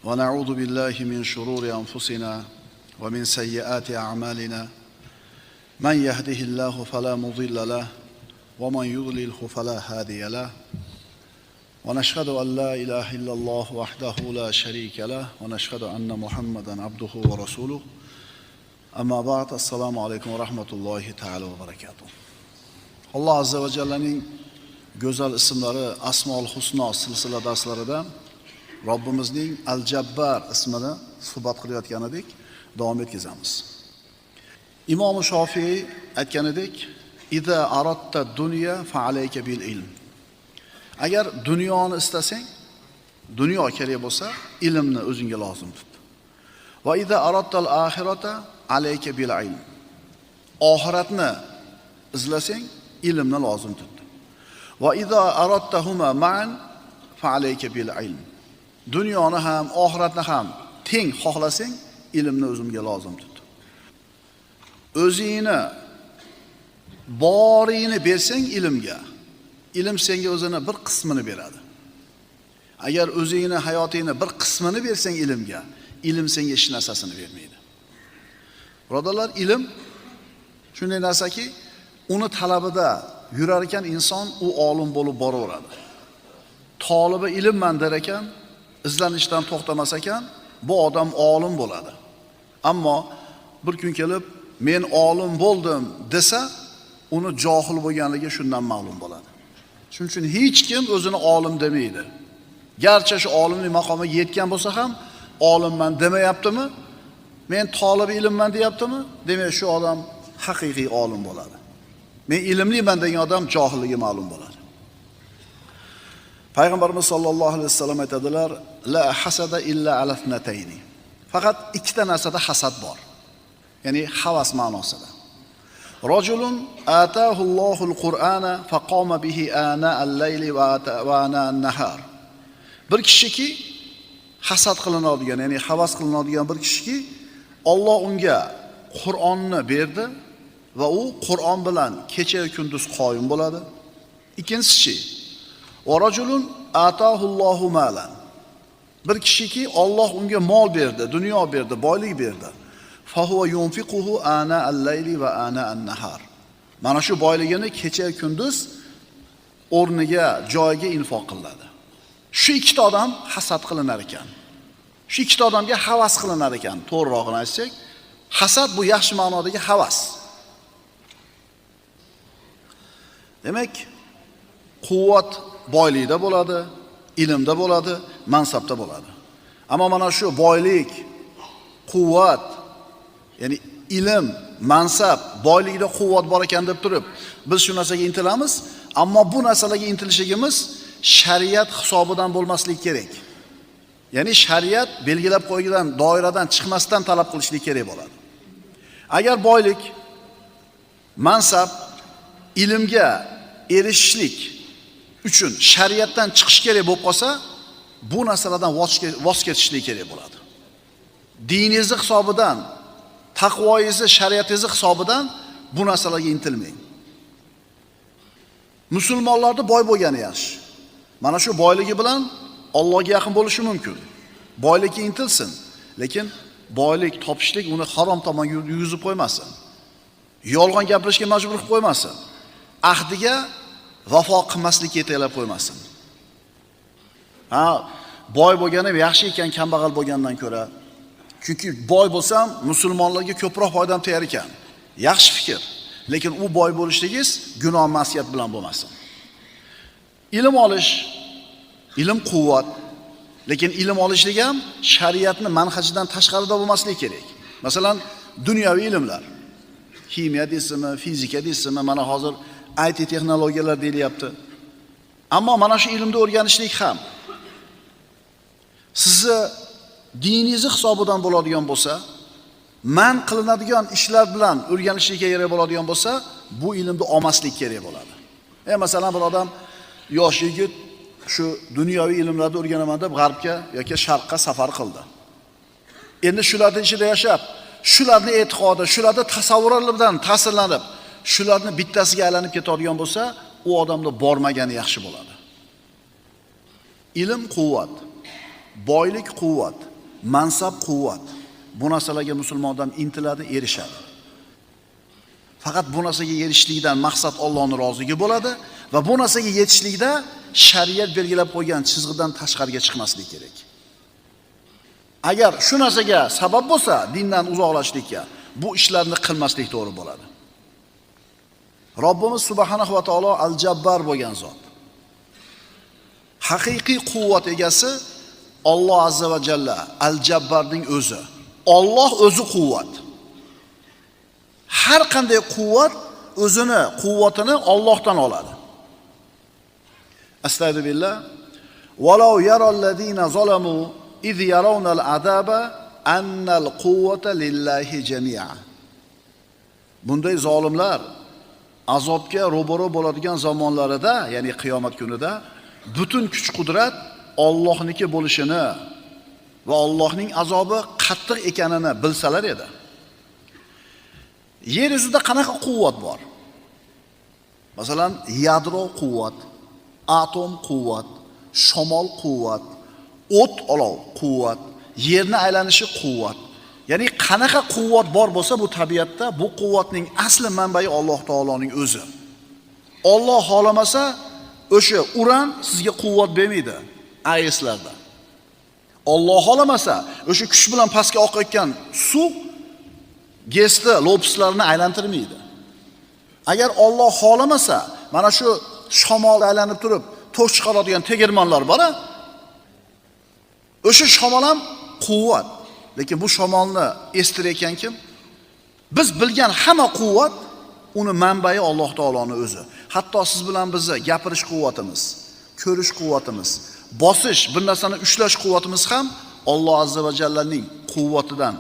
ونعوذ بالله من شرور أنفسنا ومن سيئات أعمالنا من يهده الله فلا مضل له ومن يضلله فلا هادي له ونشهد أن لا إله إلا الله وحده لا شريك له ونشهد أن محمدا عبده ورسوله أما بعد السلام عليكم ورحمة الله تعالى وبركاته. Alloh azza va jallaning go'zal ismlari Asmaul Husno silsila darslarida Robbimizning Al-Jabbar ismini suhbat qilayotgan edik, davom etkazamiz. Imom Shofiy aytganidek, "Iza aradta dunya fa alayka bil ilm." Agar dunyoni istasang, dunyo kerak bo'lsa, ilmni o'zingga lozim tut. Va iza aradtal axirata alayka bil ilm. Oxiratni izlasang, ilmni lozim tut. Va iza aradtahuma ma'an fa alayka bil ilm. Dunyoni ham, oxiratni ham teng xohlasang, ilmni o'zimga lozim tut. O'zingni boringni bersang ilmga, ilm senga o'zini bir qismini beradi. Agar o'zingni hayotingni bir qismini bersang ilmga, ilm senga hech narsasini bermaydi. Birodarlar, ilm shunday narsaki, uni talabida yurar ekan inson u olim bo'lib boraveradi. Tolibi ilmman der ekan, izlanishdan to'xtamas ekan, bu odam olim bo'ladi. Ammo bir kun kelib men olim bo'ldim desa, uni johil bo'lganligi shundan ma'lum bo'ladi. Shuning uchun hech kim o'zini olim demaydi. Garchi shu olimlik maqomiga yetgan bo'lsa ham, olimman demayaptimi? Men tolib ilmman deyaptimi? Demak, shu odam haqiqiy olim bo'ladi. Men ilmliman degan odam johilligi ma'lum bo'ladi. Payg'ambarimiz sollallohu alayhi vasallam aytadilar: "La hasada illa ala ithnatayni." Faqat ikkita narsada hasad bor. Ya'ni havas ma'nosida. Rajulun atahu Allohul Qur'ana faqama bihi ana al-layli va ana an-nahar. Bir kishiki hasad qilinadigan, ya'ni havas qilinadigan bir kishiki Alloh unga Qur'onni berdi va u Qur'on bilan kecha kunduz qoyim bo'ladi. Ikkinchisi, va rajulun atahu Allohu malan. Bir kishiki Alloh unga mol berdi, dunyo berdi, boylik berdi. Fahuva yunfiquhu ana al-layli va ana an-nahar. Mana shu boyligini kecha kunduz o'rniga, joyiga infoq qiladi. Shu ikkita odam hasad qilinar ekan. Shu ikkita odamga havas qilinar ekan. To'g'rirog'ini aytsak, hasad bu yaxshi ma'nodagi havas. Demak, quvvat boylikda bo'ladi, ilmda bo'ladi, mansabda bo'ladi. Ammo mana shu boylik, quvvat, ya'ni ilm, mansab, boylikda quvvat bor ekan deb turib, biz shu narsaga intilamiz, ammo bu narsalarga intilishligimiz shariat hisobidan bo'lmasligi kerak. Ya'ni shariat belgilab qo'yilgan doiradan chiqmasdan talab qilishlik kerak bo'ladi. Agar boylik, mansab, ilmga erishishlik uchun shariatdan chiqish kerak bo'lib qolsa, bu narsalardan voz kechishlik kerak bo'ladi. Diningizni hisobidan, taqvoyingizni, shariatingizni hisobidan bu narsalarga intilmang. Musulmonlarda boy bo'lgani yaxshi. Mana shu boyligi bilan Allohga yaqin bo'lishi mumkin. Boylikka intilsin, lekin boylik topishlik uni harom tomonga yuguzib qo'ymasin. Yolg'on gapirishga majbur qilib qo'ymasin. Ahdiga vafo qilmaslikka yetaklab qo'ymasin. Ha, boy bo'lganim yaxshi ekan kambag'al bo'lgandan ko'ra. Chunki boy bo'lsam musulmonlarga ko'proq foydam tegar ekan. Yaxshi fikr. Lekin u boy bo'lishligingiz gunoh ma'siyat bilan bo'lmasin. Ilm olish, ilm quvvat, lekin ilm olishlik ham shariatning manhajidan tashqarida bo'lmasligi kerak. Masalan, dunyoviy ilmlar, ximiya deysizmi, fizika deysizmi, mana hozir IT texnologiyalar deyilyapti. Ammo mana shu ilmni o'rganishlik ham sizni diningizni hisobidan bo'ladigan bo'lsa, man qilinadigan ishlar bilan o'rganishlik kerak bo'ladigan bo'lsa, bu ilmni olmaslik kerak bo'ladi. Masalan, bir odam yosh yigit shu dunyoviy ilmlarni o'rganaman deb g'arbga yoki sharqqa safar qildi. Endi shularning ichida yashab, shularning e'tiqodi, shularning tasavvurlari bilan ta'sirlanib, shularning bittasiga aylanib ketadigan bo'lsa, u odamda bormagani yaxshi bo'ladi. Ilm quvvat, boylik quvvat. mansab, quvvat. Bu narsalarga musulmon odam intiladi, erishadi. Faqat bu narsaga erishishlikdan maqsad Allohning roziligi bo'ladi va bu narsaga yetishlikda shariat belgilab qo'ygan chizgidan tashqariga chiqmaslik kerak. Agar shu narsaga sabab bo'lsa, dindan uzoqlashlikka, bu ishlarni qilmaslik to'g'ri bo'ladi. Robbimiz subhanahu va taolo al-Jabbar bo'lgan zot. Haqiqiy quvvat egasi Alloh azza va jalla, al-Jabbarning o'zi. Alloh o'zi quvvat. Har qanday quvvat o'zini quvvatini Allohdan oladi. Astagfiru billah. Walau yarallazina zalamu iz yarawnal azaba annal quvvata lillahi jami'a. Bunday zolimlar azobga ro'baro bo'ladigan zamonlarida, ya'ni qiyomat kunida butun kuch-qudrat Allohniki bo'lishini va Allohning azobi qattiq ekanini bilsalar edi. Yer yuzida qanaqa quvvat bor? Masalan, yadro quvvat, atom quvvat, shamol quvvat, o't olov quvvat, yerni aylanishi quvvat. Ya'ni qanaqa quvvat bor bo'lsa bu tabiatda, bu quvvatning asli manbai Alloh taoloning o'zi. Alloh xohlamasa o'sha uran sizga quvvat bermaydi AESlarda. Alloh xohlamasa o'sha kuch bilan pastga oqayotgan suv GESni lopslarni aylantirmaydi. Agar Alloh xohlamasa, mana shu shamol aylanib turib tok chiqaradigan tegirmonlar bor-a? O'sha shamol ham quvvat. Lekin bu shamolni estirayotgan kim? Biz bilgan hamma quvvat uni manbai Alloh taoloning o'zi. Hatto siz bilan bizni gapirish quvvatimiz, ko'rish quvvatimiz, bosish, bir narsani ushlash quvvatimiz ham Alloh azza va jallaning quvvatidan.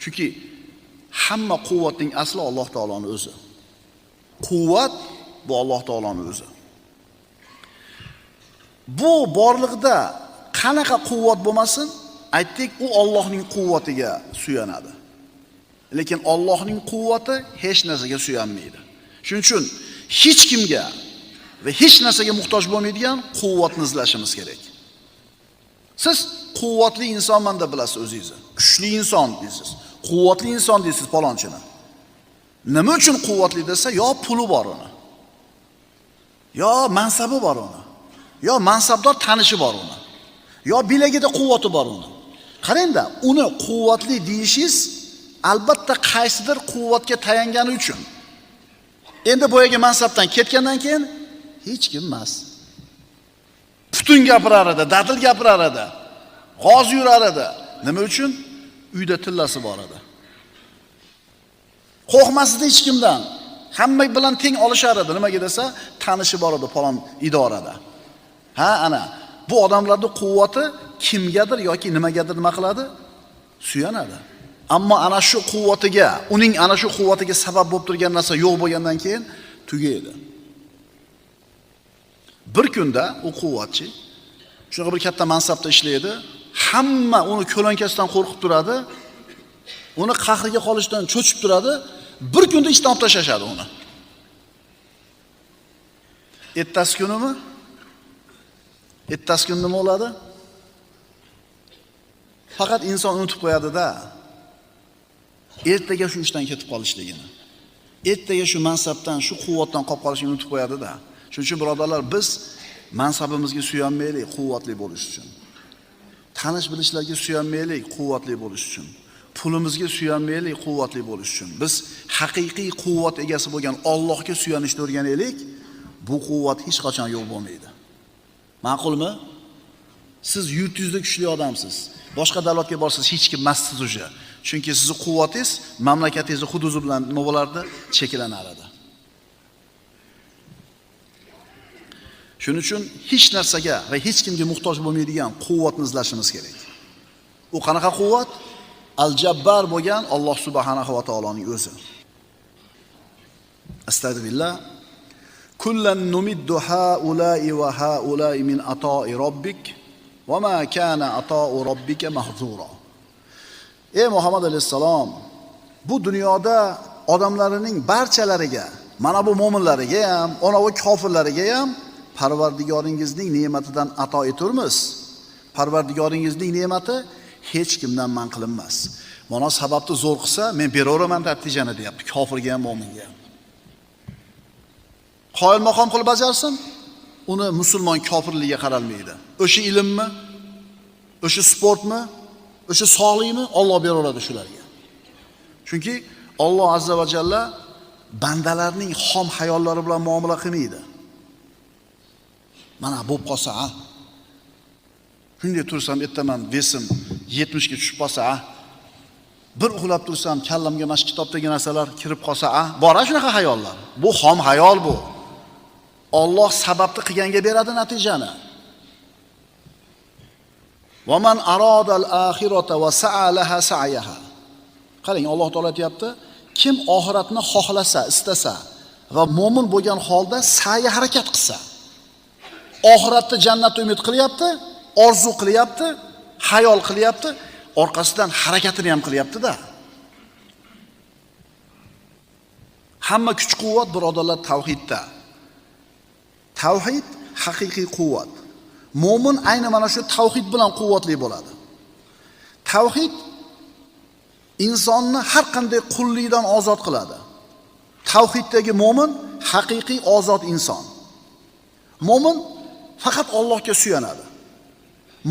Chunki hamma quvvatning asli Alloh taoloning o'zi. Quvvat bu Alloh taoloning o'zi. Bu borliqda qanaqa quvvat bo'lmasin, aytdik, u Allohning quvvatiga suyanadi. Lekin Allohning quvvati hech narsaga suyanmaydi. Shuning uchun hech kimga va hech narsaga muhtoj bo'lmaydigan quvvatni izlashimiz kerak. Siz quvvatli insonman deb bilasiz o'zingizni. Kuchli inson deysiz. Quvvatli inson deysiz palonchini. Nima uchun quvvatli desa, yo puli bor uni, yo mansabi bor uni, yo mansabdor tanishi bor uni, yo bilagida quvvati bor uni. Qarang-da, uni quvvatli deyishingiz albatta qaysidir quvvatga tayangani uchun. Endi boyagi mansabdan ketgandan keyin hech kim emas. Putun gapirar edi, dadil gapirar edi, g'oz yurar edi. Nima uchun? Uyda tillasi bor edi. Qo'rqmasdi hech kimdan. Hamma bilan teng olishar edi. Nimaga desa, tanishi bor edi falon idorada. Ha, ana bu odamlarning quvvati kimgadir yoki nimagadir nima qiladi? Suyanadi. Ammo ana shu quvvatiga, uning ana shu quvvatiga sabab bo'lib turgan narsa yo'q bo'lgandan keyin tugaydi. Bir kunda u quvvatchi shunaqa bir katta mansabda ishlaydi, hamma uni ko'lankasidan qo'rqib turadi, uni qahriga qolishdan cho'chib turadi, bir kunda ishdan olib tashlashadi uni. Ertasi kunimi? Ertasi kun nima bo'ladi? Faqat inson unutib qo'yadi-da. Ertaga shu ishdan ketib qolishligini, ertaga shu mansabdan, shu quvvatdan qolib qolishini unutib qo'yadi-da. Shuning uchun birodarlar, biz mansabimizga suyanmaylik quvvatli bo'lish uchun. Tanish bilishlarga suyanmaylik quvvatli bo'lish uchun. Pulimizga suyanmaylik quvvatli bo'lish uchun. Biz haqiqiy quvvat egasi bo'lgan Allohga suyanishni o'rganaylik, bu quvvat hech qachon yo'q bo'lmaydi. Ma'qulmi? Siz yurtingizda kuchli odamsiz. Boshqa davlatga borsangiz hech kim emassiz уже. Chunki sizning quvvatingiz mamlakatingizni hududi bilan nima bo'lardi? Cheklanar edi. Shuning uchun hech narsaga va hech kimga muhtoj bo'lmaydigan quvvatni izlashimiz kerak. U qanaqa quvvat? Al-Jabbar bo'lgan Alloh subhanahu va taoloning o'zi. Astagfirullah. Kullan numiddu haula'i va haula'i min ata'i robbik va ma kana ata'u robbika mahzura. Ey Muhammad alayhissalom, bu dunyoda odamlarning barchalariga, mana bu mo'minlariga ham, ana bu kofirlariga ham Parvardigoringizning ne'matidan ato eturmiz. Parvardigoringizning ne'mati hech kimdan man qilinmas. Mana sababni zo'r qilsa, men beraveraman natijani deyapti, kofirga ham, mo'minga ham. Qoyil maqom qilib bajarsin, uni musulmon kofirligiga qaralmaydi. O'sha ilmmi, o'sha sportmi, o'sha sog'likmi Alloh beraveradi shularga. Chunki Alloh azza va jalla bandalarning xom hayollari bilan muomala qilmaydi. Mana bo'lib qolsa, ha. Shunday tursam ertaman vesim 70 ga tushib qolsa, ha. Bir uxlab tursam kallamga mana shu kitobdagi narsalar kirib qolsa, ha, bor shunaqa hayollar. Bu xom hayol bu. Alloh sababni qilganga beradi natijani. Va man aradal axirata va sa'a laha sa'yaha. Qarang, Alloh taolo aytayapti, kim oxiratni xohlasa, istasa va mo'min bo'lgan holda sa'yi harakat qilsa, oxiratda jannatni umid qilyapti, orzu qilyapti, hayol qilyapti, orqasidan harakatini ham qilyapti-da. Hamma kuch-quvvat birodarlar tavhidda. Tavhid haqiqiy quvvat. Mo'min ayni mana shu tavhid bilan quvvatli bo'ladi. Tavhid insonni har qanday qullikdan ozod qiladi. Tavhiddagi mo'min haqiqiy ozod inson. Mo'min faqat Allohga suyanadi.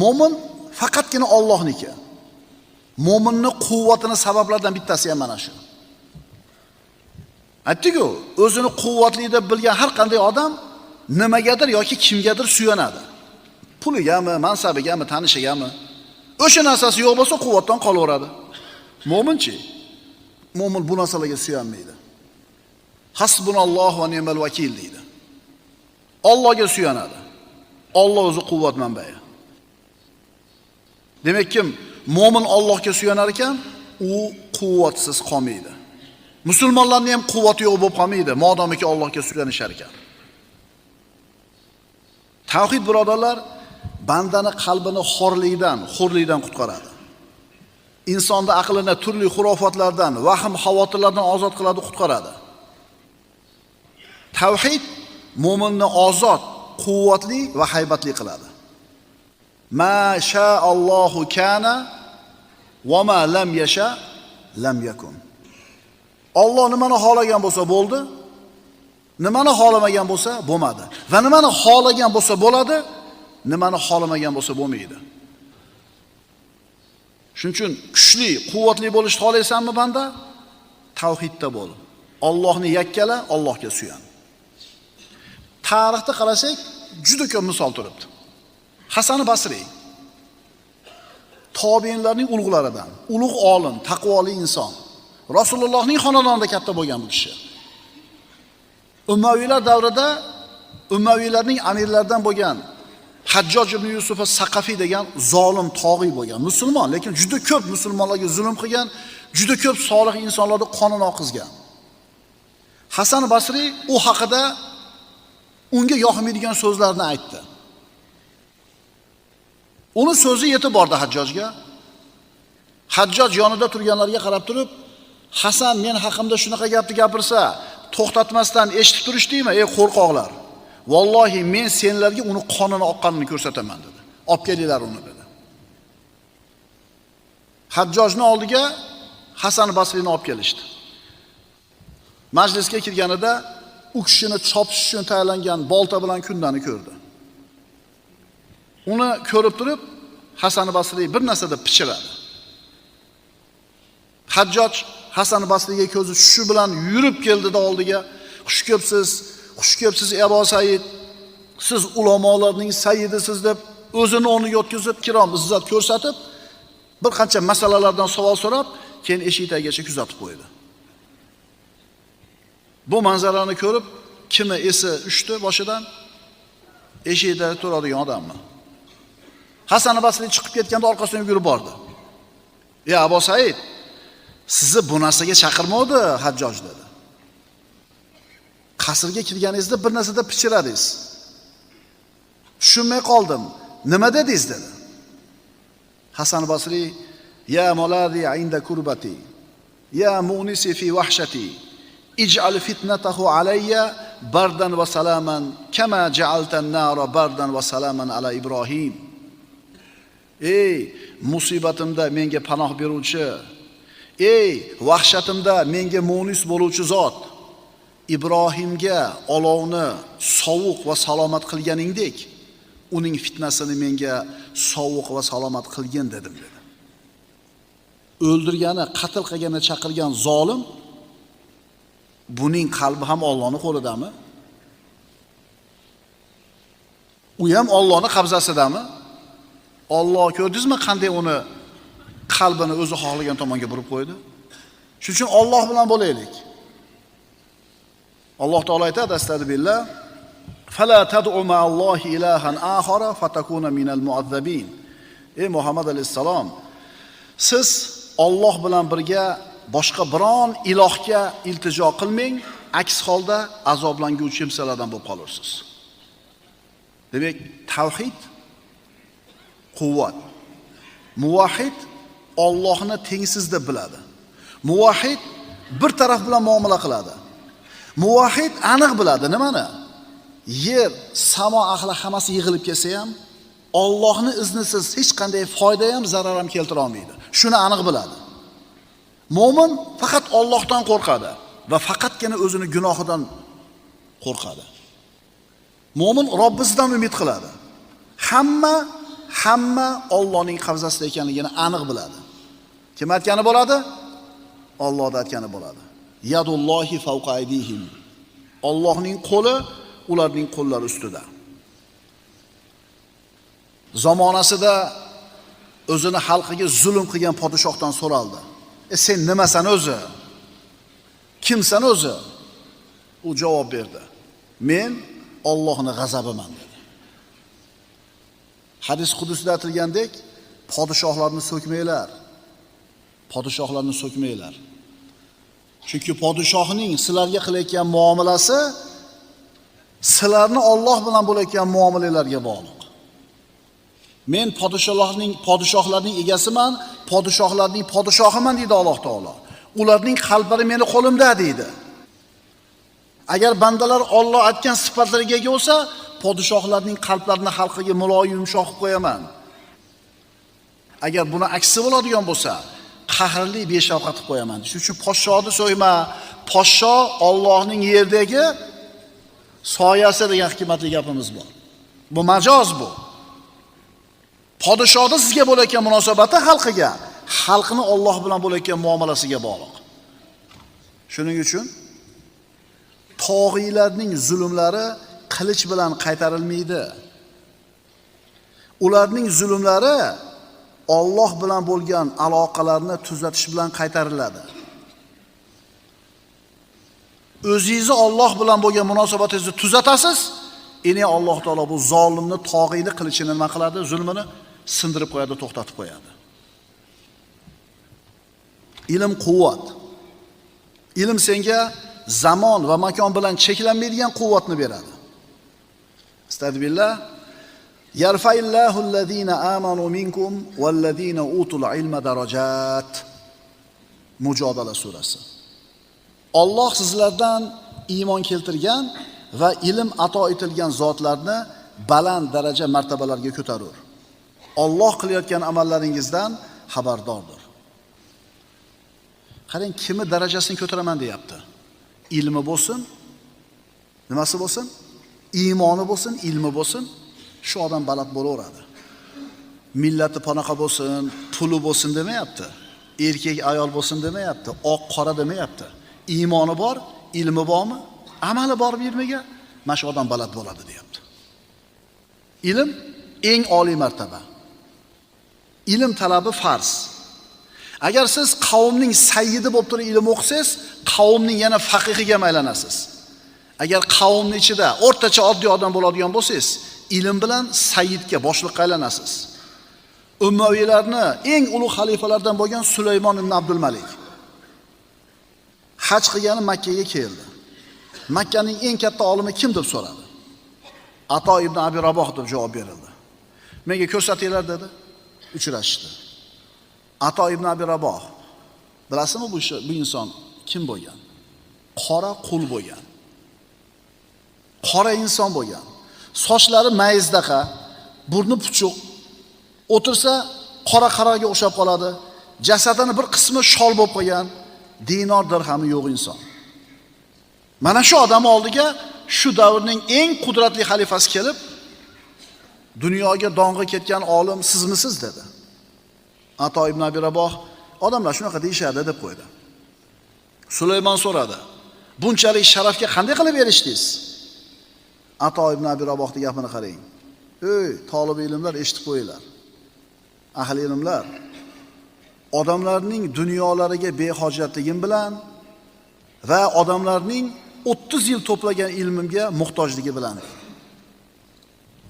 Mo'min faqatgina Allohniki. Mo'minning quvvatini sabablardan bittasi ham mana shu. Aytdik-ku, o'zini quvvatli deb bilgan har qanday odam nimagadir yoki kimgadir suyanadi. Puligami, mansabigami, tanishigami? O'sha narsasi yo'q bo'lsa quvvatdan qolaveradi. Mo'minchi? Mo'min bu narsalarga suyanmaydi. Hasbunallohu va ni'mal vakil deydi. Allohga suyanadi. Alloh o'zi quvvat manbai. Demak, kim mo'min Allohga suyanar ekan, u quvvatsiz qolmaydi. Musulmonlarning ham quvvati yo'q bo'lib qolmaydi, modomiki Allohga suyanishar ekan. Tavhid birodarlar bandani qalbini xorlikdan, xo'rlikdan qutqaradi. Insonni aqlini turli xurofotlardan, vahm xavotirlardan ozod qiladi, qutqaradi. Tavhid mo'minni ozod, quvvatli va haybatli qiladi. Ma sha'allohu kana va ma lam yasha lam yakun. Alloh nimani xohlagan bo'lsa bo'ldi, nimani xohlamagan bo'lsa bo'lmadi. Va nimani xohlagan bo'lsa bo'ladi, nimani xohlamagan bo'lsa bo'lmaydi. Shuning uchun kuchli, quvvatli bo'lishni xohlaysanmi banda? Tavhidda bo'l. Allohni yakkala, Allohga suyan. Tarixda qarasak, juda ko'p misol turibdi. Hasan Basriy tobiinlarning ulug'laridan, ulug' olim, taqvoli inson. Rasulullohning xonadonida katta bo'lgan bu kishi. Ummaviylar davrida Ummaviylarning amirlaridan bo'lgan Hajjoj ibn Yusuf as-Saqafiy degan zolim tog'iy bo'lgan, musulmon, lekin juda ko'p musulmonlarga zulm qilgan, juda ko'p solih insonlarning qonini oqizgan. Hasan Basriy u haqida unga yoqmaydigan so'zlarni aytdi. Uni so'zi yetib bordi Hajjojga. Hajjoj yonida turganlarga qarab turib, Hasan men haqimda shunaqa gapni gapirsa, to'xtatmasdan eshitib turishdingmi, ey qo'rqoqlar? Vallohi men senlarga uni qonini oqqanini ko'rsataman dedi. Olib kelinglar uni dedi. Hajjojning oldiga Hasan Basriyni olib kelishdi. Majlisga kirganida u kishini chopish uchun tayyorlangan bolta bilan kundani ko'rdi. Uni ko'rib turib Hasan Basriy bir narsa deb pichiradi. Hajjoj Hasan Basriyga ko'zi tushishi bilan yurib keldi-da oldiga. Xush kelibsiz, xush kelibsiz Abu Said. Siz ulamolarning sayyidisiz deb o'zini o'rniga o'tkazib, kirom izzat ko'rsatib, bir qancha masalalardan savol so'rab, keyin eshik tagigacha kuzatib qo'ydi. Bu manzarani ko'rib, kimi esi uchdi boshidan, eshikda turadigan odammi? Hasan Basriy chiqib ketganda orqasidan yugurib bordi. "Ya Abu Said, sizni bu narsaga chaqirmadi Hajjoj" dedi. Qasrga kirganingizda bir narsada pichiradingiz. Tushunmay qoldim. Nima dedingiz dedi. Hasan Basriy: "Ya muladi inda kurbati, ya munisi fi wahshati, ij'al fitnatahu alayya bardan va salaman kama ja'alta an-nara bardan va salaman ala Ibrohim." Ey musibatimda menga panoh beruvchi, ey vahshatimda menga munis bo'luvchi zot, Ibrohimga olovni sovuq va salomat qilganingdek, uning fitnasini menga sovuq va salomat qilgin dedim dedi. O'ldirgani, qatl qilgani chaqirgan zolim, buning qalbi ham Allohning qo'lidami? U ham Allohning qabzasidami? Alloh ko'rdingizmi qanday uni qalbini o'zi xohlagan tomonga burib qo'ydi? Shuning uchun Alloh bilan bo'laylik. Alloh taolo aytadi, astagfirullah, fala tad'u ma'allohi ilahan axara fatakuna minal mu'azzabin. Ey Muhammad alayhissalom, siz Alloh bilan birga boshqa biron ilohga iltijo qilmang, aks holda azoblanguchi kimsalardan bo'lib qolursiz. Demak, tavhid quvvat. Muvahhid Allohni tengsiz deb biladi. Muvahhid bir taraf bilan muomala qiladi. Muvahhid aniq biladi nimani? Yer, samo ahli hammasi yig'ilib kelsa ham Allohning iznisiz hech qanday foyda ham, zarar ham keltira olmaydi. Shuni aniq biladi. Mo'min faqat Allohdan qo'rqadi va faqatgina o'zini gunohidan qo'rqadi. Mo'min Robbisidan umid qiladi. Hamma Allohning qabzasida ekanligini aniq biladi. Kim aytgani bo'ladi? Allohning aytgani bo'ladi. Yadullohi fawqa aydihim. Allohning qo'li ularning qo'llari ustida. Zamonasida o'zini xalqiga zulm qilgan podshohdan so'raldi. Sen nimasan o'zi? Kimsan o'zi? U javob berdi. Men Allohning g'azabiman dedi. Hadis qudusida aytilgandek, podshohlarni so'kmanglar. Podshohlarni so'kmanglar. Chunki podshohning sizlarga qilayotgan muomalasi sizlarni Alloh bilan bo'layotgan muomalalarga bog'liq. Men podshohlarning egasiman, podshohlarning podshohiman deydi Alloh taolo. Ularning qalblari meni qo'limda deydi. Agar bandalar Alloh aytgan sifatlarga ega bo'lsa, podshohlarning qalblarini xalqiga muloyim yumshoq qilib qo'yaman. Agar buni aksi bo'ladigan bo'lsa, qahrli beshafqat qilib qo'yaman. Shuning uchun podshohni so'yma. Podsho Allohning yerdagi soyasi degan hikmatli gapimiz bor. Bu majoz bu. Podshohda sizga bo'layotgan munosabati xalqiga, xalqni Alloh bilan bo'layotgan muomalasiga bog'liq. Shuning uchun tog'iylarning zulmlari qilich bilan qaytarilmaydi. Ularning zulmlari Alloh bilan bo'lgan aloqalarni tuzatish bilan qaytariladi. O'zingizni Alloh bilan bo'lgan munosabatingizni tuzatasiz, endi Alloh taolo bu zolimni, tog'iyni qilichini nima qiladi? Zulmini sindirib qo'yadi, to'xtatib qo'yadi. Ilm quvvat. Ilm senga zamon va makon bilan cheklanmaydigan quvvatni beradi. Astagfirullah. Yarfa'illahu allazina amanu minkum wallazina utul ilma darajat. Mujodala surasi. Alloh sizlardan iymon keltirgan va ilm ato etilgan zotlarni baland daraja martabalarga ko'tarur. Alloh qilayotgan amallaringizdan xabardordir. Qarang, kimi darajasini ko'taraman deyapti. Ilmi bo'lsin, nimasi bo'lsin? Iymoni bo'lsin, ilmi bo'lsin, shu odam baland bo'laveradi. Millati panaqa bo'lsin, puli bo'lsin demayapti. Erkak ayol bo'lsin demayapti, oq qora demayapti. Iymoni bor, ilmi bormi? Amali bor ilmiga, mana shu odam baland bo'ladi deyapti. Ilm eng oliy martaba. Ilm talabi farz. Agar siz qavmning sayyidi bo'lib turib ilm o'qisangiz, qavmning yana faqihiga aylanasiz. Agar qavmning ichida o'rtacha oddiy odam bo'ladigan bo'lsangiz, ilm bilan sayyidga, boshliqqa aylanasiz. Ummaviylarni eng ulug' xalifalardan bo'lgan Sulaymon ibn Abdul Malik haj qilgani Makka ga keldi. Makkaning eng katta olimi kim deb so'radi. Ato ibn Abi Raboh deb javob berildi. Menga ko'rsatinglar dedi. Uchrashdi. Ato ibn Abi Raboh. Bilasizmi bu inson kim bo'lgan? Qora qul bo'lgan. Qora inson bo'lgan. Sochlari mayizdaqa, burni puchuq. O'tirsa qora qaraga o'xshab qoladi. Jasadini bir qismi shol bo'lib qolgan, dinor dirhami yo'q inson. Mana shu odam oldiga shu davrning eng qudratli xalifasi kelib, dunyoga dong'i ketgan olim sizmisiz dedi. Ato ibn Abi Raboh, odamlar shunaqa deyishadi deb qo'ydi. Sulaymon so'radi: "Bunchalik sharafga qanday qilib erishdingiz?" Ato ibn Abi Rabohning gapini qarang. Ey, tolib ilmlar, eshitib qo'yinglar. Ahli ilmlar, odamlarning dunyolariga behojatligim bilan va odamlarning 30 yil to'plagan ilmimga muhtojligi bilan.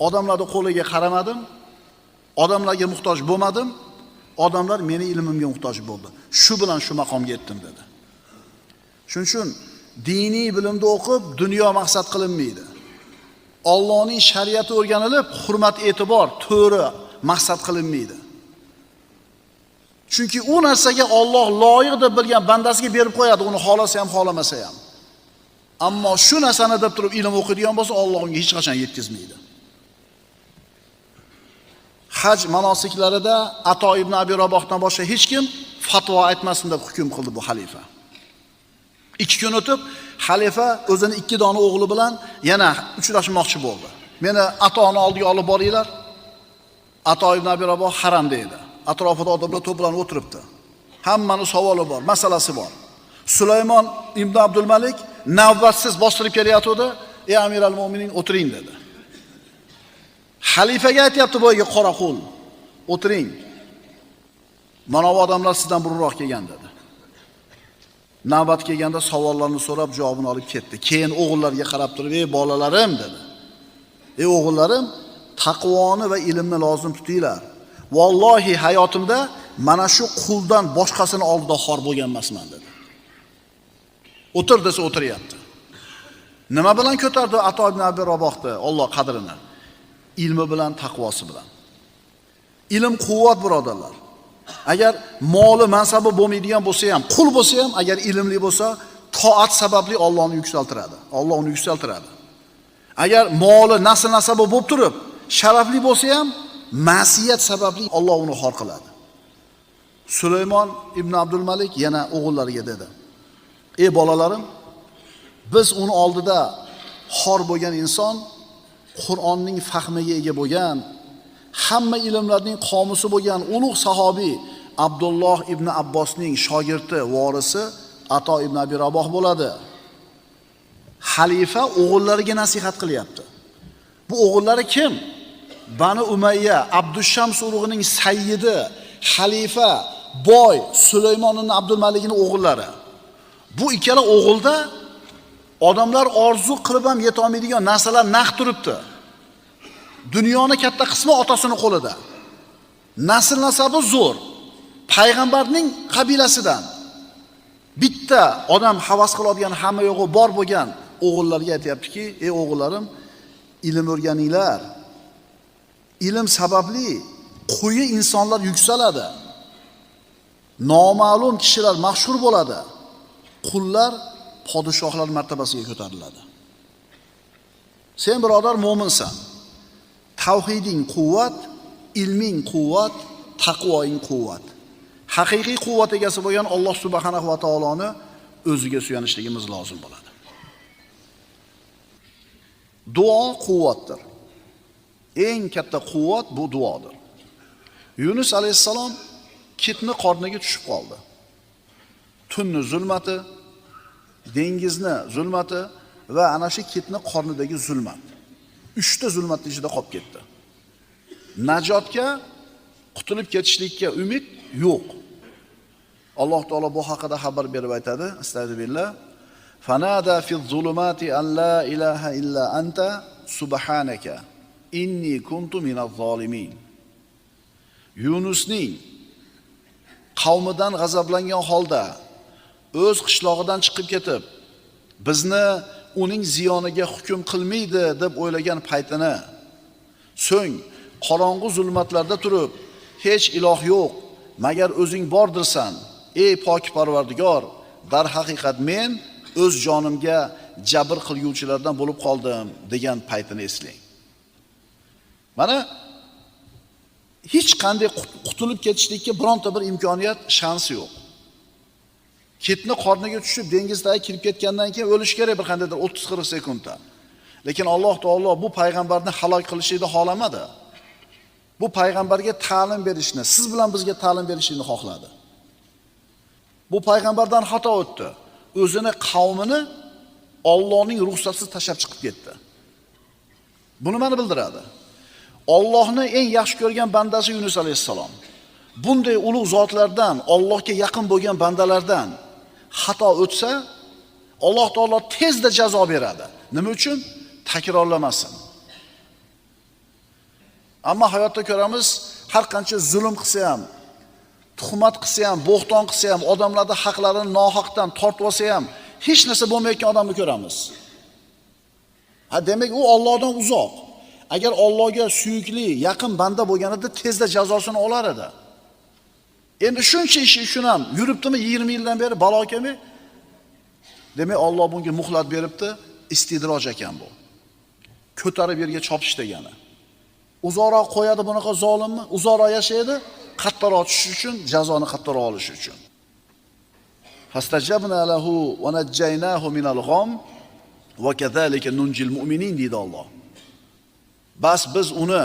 Odamlarning qo'liga qaramadim, odamlarga muhtoj bo'lmadim, odamlar meni ilmimga muhtoj bo'ldi. Shu bilan shu maqomga yetdim dedi. Shuning uchun diniy bilimni o'qib dunyo maqsad qilinmaydi. Allohning shariati o'rganilib, hurmat, e'tibor, to'ri maqsad qilinmaydi. Chunki u narsaga Alloh loyiq deb bilgan bandasiga berib qo'yadi, uni xolasa ham xolamasa ham. Ammo shu narsani deb turib ilm o'qiydigan bo'lsa, Alloh unga hech qachon yetkazmaydi. Haj manosiklarida Ato ibn Abi Rabohdan boshqa hech kim fatvo aytmasin deb hukm qildi bu xalifa. 2 kun o'tib, xalifa o'zini 2 dona o'g'li bilan yana uchrashmoqchi bo'ldi. Meni Atoni oldiga olib boringlar. Ato ibn Abi Raboh haramda edi. Atrofida odamlar to'planib o'tiribdi. Hammani savoli bor, masalasi bor. Sulaymon ibn Abdul Malik navbatsiz bostirib kelayotdi. "Ey Amiral Mo'minin, o'tiring" dedi. Xalifaga aytayapti boyagi qora qo'l, "O'tiring. Mana bu odamlar sizdan burunroq kelgan" dedi. Navbat kelganda savollarni so'rab javobini olib ketdi. Keyin o'g'illarga qarab turib, "Ey bolalarim" dedi. "Ey o'g'illarim, taqvoni va ilmni lozim tutinglar. Vallohi hayotimda mana shu quldan boshqasini oldida xor bo'lgan emasman" dedi. O'tir desa o'tiryapti. Nima bilan ko'tardi Ato ibn Abi Rabohni Alloh qadrini? Ilmi bilan, taqvosi bilan. Ilm quvvat, birodarlar. Agar moli mansabi bo'lmaydigan bo'lsa ham, qul bo'lsa ham, agar ilmli bo'lsa, toat sababli Allohni yuksaltiradi. Alloh uni yuksaltiradi. Agar moli, nasl nasabi bo'lib turib, sharafli bo'lsa ham, ma'siyat sababli Alloh uni xor qiladi. Sulaymon ibn Abdul Malik yana o'g'illariga dedi: "Ey bolalarim, biz uni oldida xor bo'lgan inson Qur'onning fahmiga ega bo'lgan, hamma ilmlarning qomusi bo'lgan ulug' sahobiy Abdulloh ibn Abbosning shogirdi, vorisi Ato ibn Abi Raboh bo'ladi." Xalifa o'g'illariga nasihat qilyapti. Bu o'g'illari kim? Bani Umayya, Abdushams urug'ining sayyidi, xalifa, boy Sulaymon ibn Abdul Malikning o'g'illari. Bu ikkala o'g'ilda odamlar orzu qilib ham yeta olmaydigan narsalar naq turibdi. Dunyoni katta qismi otasini qo'lida. Nasl nasabi zo'r. Payg'ambarning qabilasidan bitta odam havas qiladigan hamma yo'g'i bor bo'lgan o'g'illarga aytayaptiki, "Ey o'g'illarim, ilm o'rganinglar. Ilm sababli quyi insonlar yuksaladi. Noma'lum kishilar mashhur bo'ladi. Qullar podshohlar martabasiga ko'tariladi. Sen birodar mo'minsan. Tavhiding quvvat, ilming quvvat, taqvoing quvvat. Haqiqiy quvvat egasi bo'lgan Alloh subhanahu va taoloni o'ziga suyanishligimiz lozim bo'ladi. Duo quvvatdir. Eng katta quvvat bu duodir. Yunus alayhissalom kitni qorniga tushib qoldi. Tunni zulmati, dengizni zulmati va ana shu kitni qornidagi zulmat. 3 ta zulmatning ichida qolib ketdi. Najotga, qutulib ketishlikka umid yo'q. Alloh taolo bu haqida xabar berib aytadi, astagfirullah. Fanada fi zulumati an la ilaha illa anta subhanaka inni kuntu minaz zolimin. Yunusning qavmidan g'azablangan holda o'z qishlog'idan chiqib ketib, bizni uning ziyoniga hukm qilmaydi deb o'ylagan paytini, so'ng qorong'u zulmatlarda turib, hech iloh yo'q, magar o'zing bordirsan, ey pok Parvardigor, darhaqiqat men o'z jonimga jabr qilguvchilardan bo'lib qoldim degan paytini eslang. Mana Hech qanday qutulib ketishlikka bironta bir imkoniyat, shansi yo'q. Kitni qorniga tushib dengiz tagiga kirib ketgandan keyin o'lish kerak bir qandaydir 30-40 sekundda. Lekin Alloh taolo bu payg'ambarni halok qilishni xohlamadi. Bu payg'ambarga ta'lim berishni, siz bilan bizga ta'lim berishini xohladi. Bu payg'ambardan xato o'tdi. O'zini qavmini Allohning ruxsatisiz tashlab chiqib ketdi. Bu nimani bildiradi? Allohni eng yaxshi ko'rgan bandasi Yunus alayhissalom. Bunday ulug' zotlardan, Allohga yaqin bo'lgan bandalardan xato o'tsa, Alloh taolo tezda jazo beradi. Nima uchun? Takrorlamasin. Ammo hayotda ko'ramiz, har qancha zulm qilsa ham, tuhmat qilsa ham, bo'xton qilsa ham, odamlarning haqlarini nohaqdan tortib olsa ham, hech narsa bo'lmayotgan odamni ko'ramiz. Ha, demak u Allohdan uzoq. Agar Allohga suyukli, yaqin banda bo'lganida tezda jazosini olar edi. Endi shuncha ish uchun ham yuribdimi 20 yildan beri balo kelmay? Demak Alloh bunga muhlat beribdi, istidroj ekan bu. Ko'tarib yerga chopish degani. Uzoqroq qo'yadi bunaqa zolimni, uzoqroq yashaydi, qattiqroq tushish uchun, jazoni qattiqroq olish uchun. Fastajabna lahu va najjaynahu minal g'am va kazalika nunjil mu'minin deydi Alloh. Bas biz uni,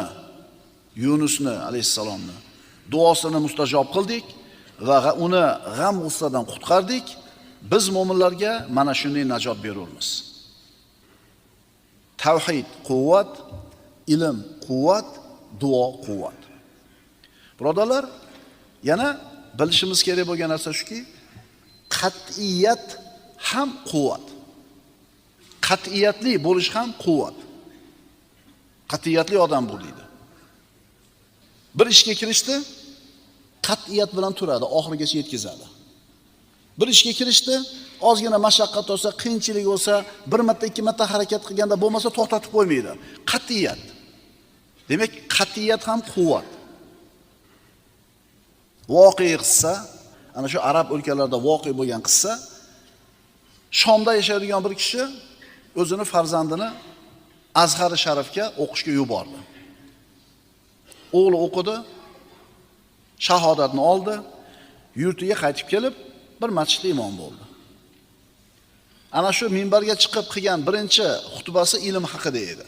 Yunusni alayhissalomni duosini mustajob qildik va uni g'am g'ussadan qutqardik. Biz mo'minlarga mana shunday najot berurmiz. Tavhid quvvat, ilm quvvat, duo quvvat. Birodarlar, yana bilishimiz kerak bo'lgan narsa shuki, qat'iyat ham quvvat. Qat'iyatli bo'lish ham quvvat. Qat'iyatli odam bu deydi. Bir ishga kirishdi, qat'iyat bilan turadi, oxirigacha yetkazadi. Bir ishga kirishdi, ozgina mashaqqat bo'lsa, qiyinchilik bo'lsa, bir marta, ikki marta harakat qilganda bo'lmasa to'xtatib qo'ymaydi. Qat'iyat. Demak, qat'iyat ham quvvat. Voqea qissa, ana shu arab o'lkalarida voqea bo'lgan qissa, Shomda yashaydigan bir kishi o'zini farzandini Azhar Sharifga o'qishga yubordi. O'g'li o'qidi, shahodatni oldi, yurtiga qaytib kelib bir masjidda imom bo'ldi. Ana shu minbarga chiqib qilgan birinchi xutbasi ilm haqida edi.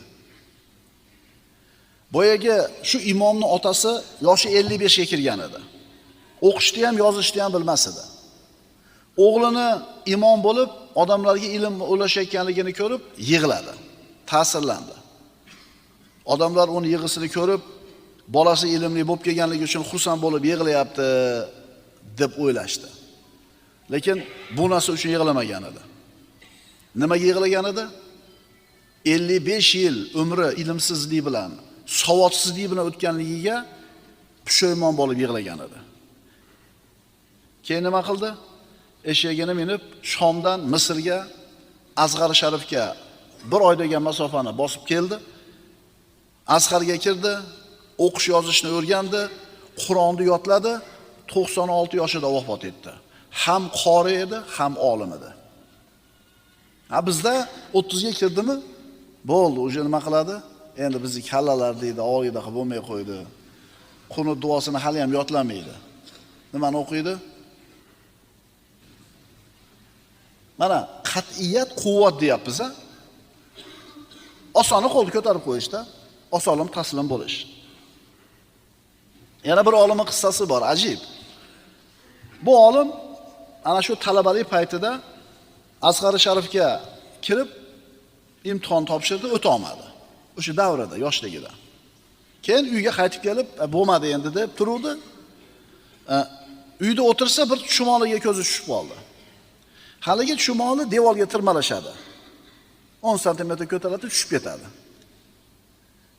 Boyagi shu imomning otasi yoshi 55 ga kirgan edi. O'qishni ham, yozishni ham bilmas edi. O'g'lini imom bo'lib, odamlarga ilm ulashayotganligini ko'rib yig'ladi, ta'sirlandi. Odamlar uni yig'isini ko'rib, bolasi ilmli bo'lib kelganligi uchun xursand bo'lib yig'layapti deb o'ylashdi. Lekin bu narsa uchun yig'lamagan edi. Nimaga yig'lagan edi? 55 yil umri ilmsizlik bilan, savodsizlik bilan o'tganligiga pushaymon bo'lib yig'lagan edi. Keyin nima qildi? Eshagini minib Shomdan Misrga, Azhar Sharifga bir oy degan masofani bosib keldi. Azharga kirdi, o'qish yozishni o'rgandi, Qur'onni yodladi, 96 yoshida vafot etdi. Ham qori edi, ham olim edi. Ha, bizda 30 ga kirdimi? Bo'ldi, o'sha nima qiladi? Endi bizni kallalar deydi, oyidaqa bo'lmay qo'ydi. Qunut duosini hali ham yodlamaydi. Nimani o'qiydi? Mana qat'iyat quvvat deyapmiz, ha? Osoni qo'lni ko'tarib qo'yishda, osonim taslim bo'lish. Yana bir olimning qissasi bor, ajib. Bu olim ana shu talabalik paytida Azhar Sharifga kirib imtihon topshirdi, o'ta olmadi. O'sha davrida, yoshligida. Keyin uyga qaytib kelib, bo'lmadi endi deb turuvdi. Uyda o'tirsa bir chumoliga ko'zi tushib qoldi. Haligi chumoli devorga tirmalashadi. 10 sm ko'tariladi, tushib ketadi.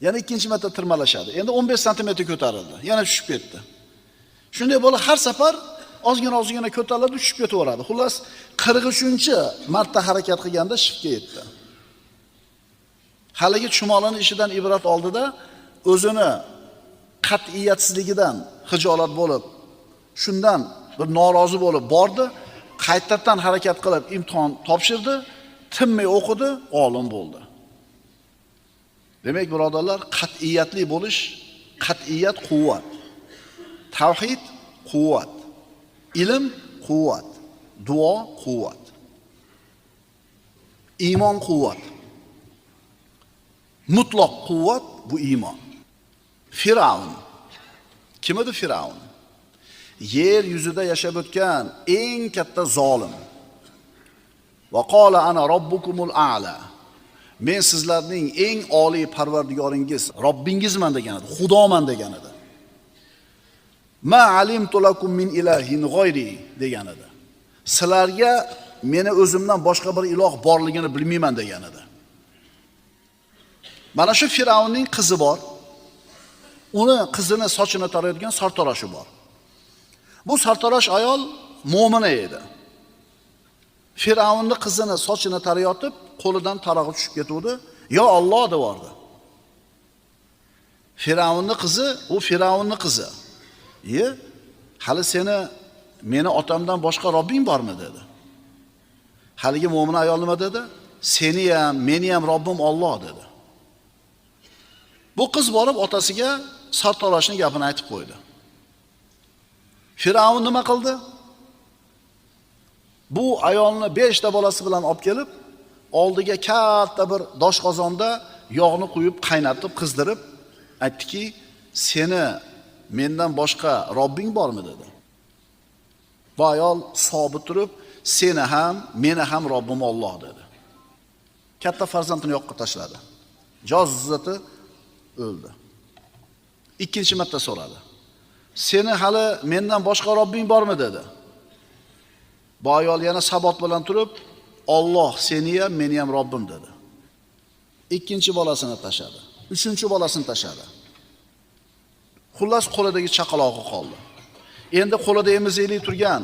Yana ikkinchi marta tirmalashadi. Endi 15 sm ko'tarildi, yana tushib ketdi. Shunday bo'lib har safar ozgina ko'tariladi, tushib ketaveradi. Xullas 43-marta harakat qilganda shiftga yetdi. Haligi chumolining ishidan ibrat oldida o'zini qat'iyatsizligidan xijolat bo'lib, shundan bir norozi bo'lib bordi. Qaytadan harakat qilib imtihon topshirdi, tinmay o'qidi, olim bo'ldi. Demak, birodarlar, qat'iyatli bo'lish, qat'iyat quvvat. Tavhid quvvat, ilm quvvat, duo quvvat. Iymon quvvat. Mutlaq quvvat bu iymon. Firavun. Kim edi Firavun? Yer yuzida yashab o'tgan eng katta zolim. Va qala ana robbukumul a'la. Men sizlarning eng oliy parvardigoringiz, Robbingizman degan edi, Xudoman degan edi. Ma alimtu lakum min ilahin g'ayri degan edi. Sizlarga meni o'zimdan boshqa bir iloh borligini bilmayman degan edi. Mana shu Firavunning qizi bor. Uni qizini sochini tarayotgan sartaroshi bor. Bu sartarosh ayol mo'mina edi. Firavunning qizini sochini tarayotib, qo'lidan tarog'i tushib ketuvdi. "Yo Alloh" deb yubordi. Firavunning qizi, u Firavunning qizi. "Ye, hali seni meni otamdan boshqa Robbing bormi?" dedi. Haligi mo'mina ayol nima dedi? "Seni ham, meni ham Robbim Alloh" dedi. Bu qiz borib otasiga sartaroshning gapini aytib qo'ydi. Firavun nima qildi? Bu ayolni 5 ta bolasi bilan olib kelib, oldiga katta bir doshqozonda yog'ni quyib, qaynatib, qizdirib aytdiki, "Seni mendan boshqa Robbing bormi?" dedi. Bu ayol sobit turib, "Seni ham, meni ham Robbim Alloh" dedi. Katta farzandini yoqqa tashladi. Jozzati o'ldi. Ikkinchi marta so'radi. "Seni hali mendan boshqa Robbing bormi?" dedi. Bu ayol yana sabot bilan turib, "Alloh seni ham, meni ham Robbim" dedi. Ikkinchi bolasini tashladi. Uchinchi bolasini tashladi. Xullas qo'lidagi chaqalog'i qoldi. Endi qo'lida emizikli turgan,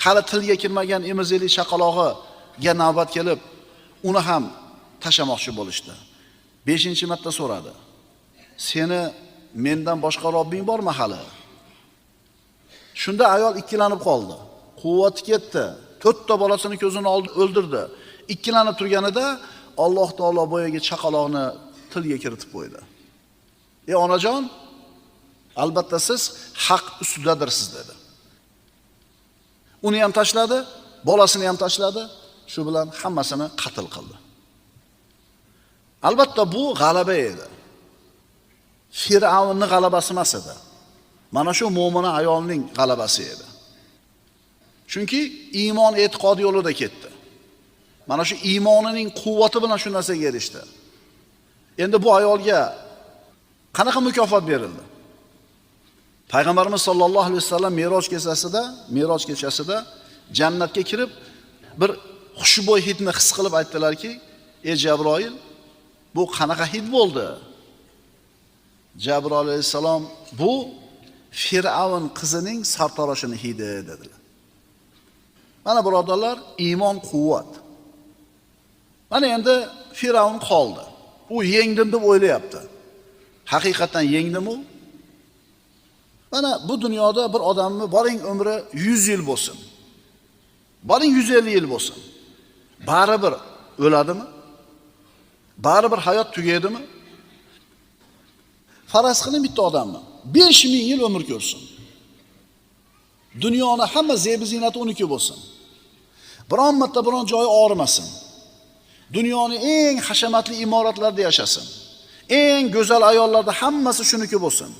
hali tilga kirmagan emizikli chaqalog'iga navbat kelib, uni ham tashlamoqchi bo'lishdi. 5-marta so'radi. "Seni mendan boshqa Robbing bormi hali?" Shunda ayol ikkilanib qoldi. Quvvati ketdi. 4 ta bolasini ko'zini oldi, o'ldirdi. Ikkilanib turganida Alloh taolo boyagi chaqaloqni tilga kiritib qo'ydi. "Ey onajon, albatta siz haq ustidadirsiz" dedi. Uni ham tashladi, bolasini ham tashladi, shu bilan hammasini qatl qildi. Albatta bu g'alaba edi. Fir'avnning g'alabasi emas edi. Mana shu mo'mina ayolning g'alabasi edi. Chunki iymon e'tiqod yo'lida ketdi. Mana shu iymonining quvvati bilan shu narsaga erishdi. Endi bu ayolga qanaqa mukofot berildi? Payg'ambarimiz sollallohu alayhi vasallam Meroj kechasida jannatga kirib bir xushbo'y hidni his qilib aytdilarki, "Ey Jabroil, bu qanaqa hid bo'ldi?" Jabroil alayhissalom, "Bu Fir'avn qizining sartaroshini hidi" dedilar. Mana birodarlar, iymon quvvat. Mana endi Firavun qoldi. U yengdim deb o'ylayapti. Haqiqatan yengdim u? Mana bu dunyoda bir odamni boring umri 100 yil bo'lsin. Boring 150 yil bo'lsin. Baribir o'ladimi? Baribir hayot tugaydimi? Faraz qiling bitta odamni 5000 yil umr ko'rsin. Dunyoni hamma zebi ziynati uniki bo'lsin. Biron marta biron joyi og'rimasin. Dunyoni eng hashamatli imoratlarida yashasin. Eng go'zal ayollarda hammasi shuniki bo'lsin.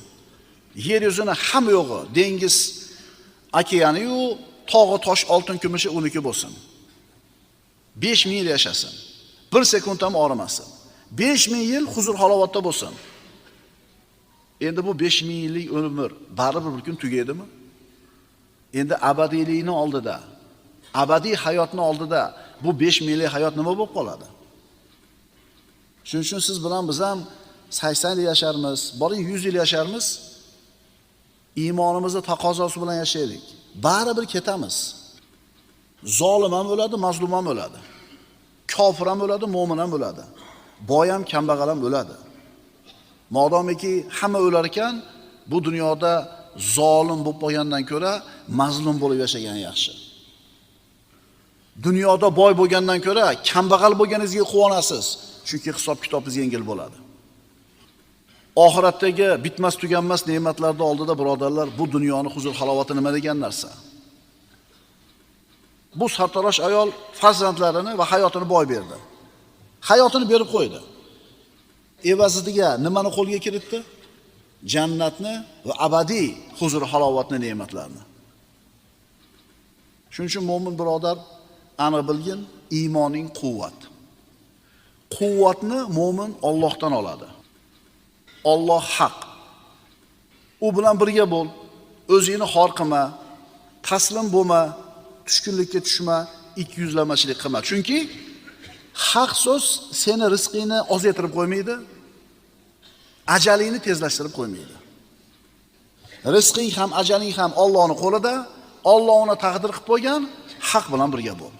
Yer yuzini hamma yo'g'i, dengiz, okeani-yu, tog'i, tosh, oltin, kumushi uniki bo'lsin. 5000 yil yashasin. Bir sekund ham og'rimasin. 5000 yil huzur halovatda bo'lsin. Endi bu 5000 yillik umr baribir bir kun tugaydimi? Endi abadiylikni oldida, abadiy hayotni oldida bu 5000 yillik hayot nima bo'lib qoladi? Shuning uchun siz bilan biz ham 80 yil yasharmiz, boring 100 yil yasharmiz. Iymonimizni taqozosi bilan yashaylik. Baribir ketamiz. Zolim ham o'ladi, mazlum ham o'ladi. Kofir ham o'ladi, mo'min ham o'ladi. Boy ham, kambag'al ham o'ladi. Modomiki hamma o'lar ekan, bu dunyoda zolim bo'lib qolgandan ko'ra mazlum bo'lib yashagan yaxshi. Dunyoda boy bo'lgandan ko'ra kambag'al bo'lganingizga quvonasiz, chunki hisob kitobingiz yengil bo'ladi. Oxiratdagi bitmas tuganmas ne'matlarning oldida birodarlar, bu dunyoni huzur halovati nima degan narsa? Bu sartarosh ayol farzandlarini va hayotini boy berdi. Hayotini berib qo'ydi. Evaziga nimani qo'lga kiritdi? Jannatni va abadiy huzur halovatni, ne'matlarni. Shuning uchun mo'min birodar aniq bilgin, iymoning quvvat. Quvvatni mo'min Allohdan oladi. Alloh haq. U bilan birga bo'l, o'zingni xor qilma, taslim bo'lma, tushkunlikka tushma, ikki yuzlamachilik qilma. Chunki haq so'z seni rizqingni ozaytirib qo'ymaydi, ajalingni tezlashtirib qo'ymaydi. Rizqing ham ajaling ham Allohning qo'lida, Alloh uni taqdir qilib qo'ygan, haq bilan birga bo'l.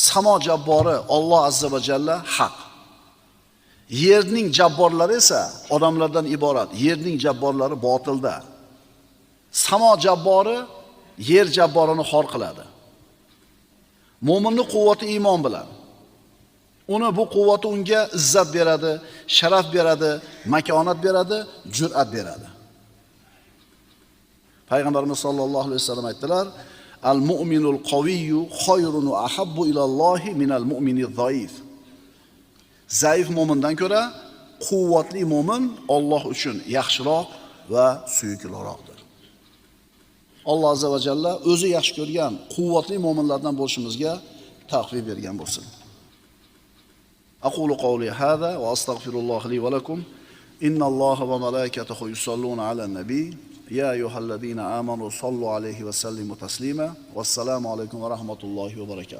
Samo jabbori Alloh azza va jalla haq. Yerning jabborlari esa odamlardan iborat. Yerning jabborlari botilda. Samo jabbori yer jabborini xor qiladi. Mo'minning quvvati iymon bilan. Uni bu quvvati unga izzat beradi, sharaf beradi, makonat beradi, jur'at beradi. Payg'ambarimiz sollallohu alayhi vasallam aytdilar: "Al mu'minul qawiyyu khayrun va ahabbu ilallohi minal mu'miniz zaif." Zaif mo'mindan ko'ra quvvatli mo'min Alloh uchun yaxshiroq va suyukliroqdir. Alloh azza va jalla o'zi yaxshi ko'rgan quvvatli mo'minlardan bo'lishimizga tavfiq bergan bo'lsin. Aqulu qawli hada va astagfirulloh li va lakum. Innalloha va malaikatahu yusalluna alan nabiy. Ya ayyuhallazina amanu sallu alayhi va sallimu taslima. Vassalomu alaykum va rahmatullohi va barakatuh.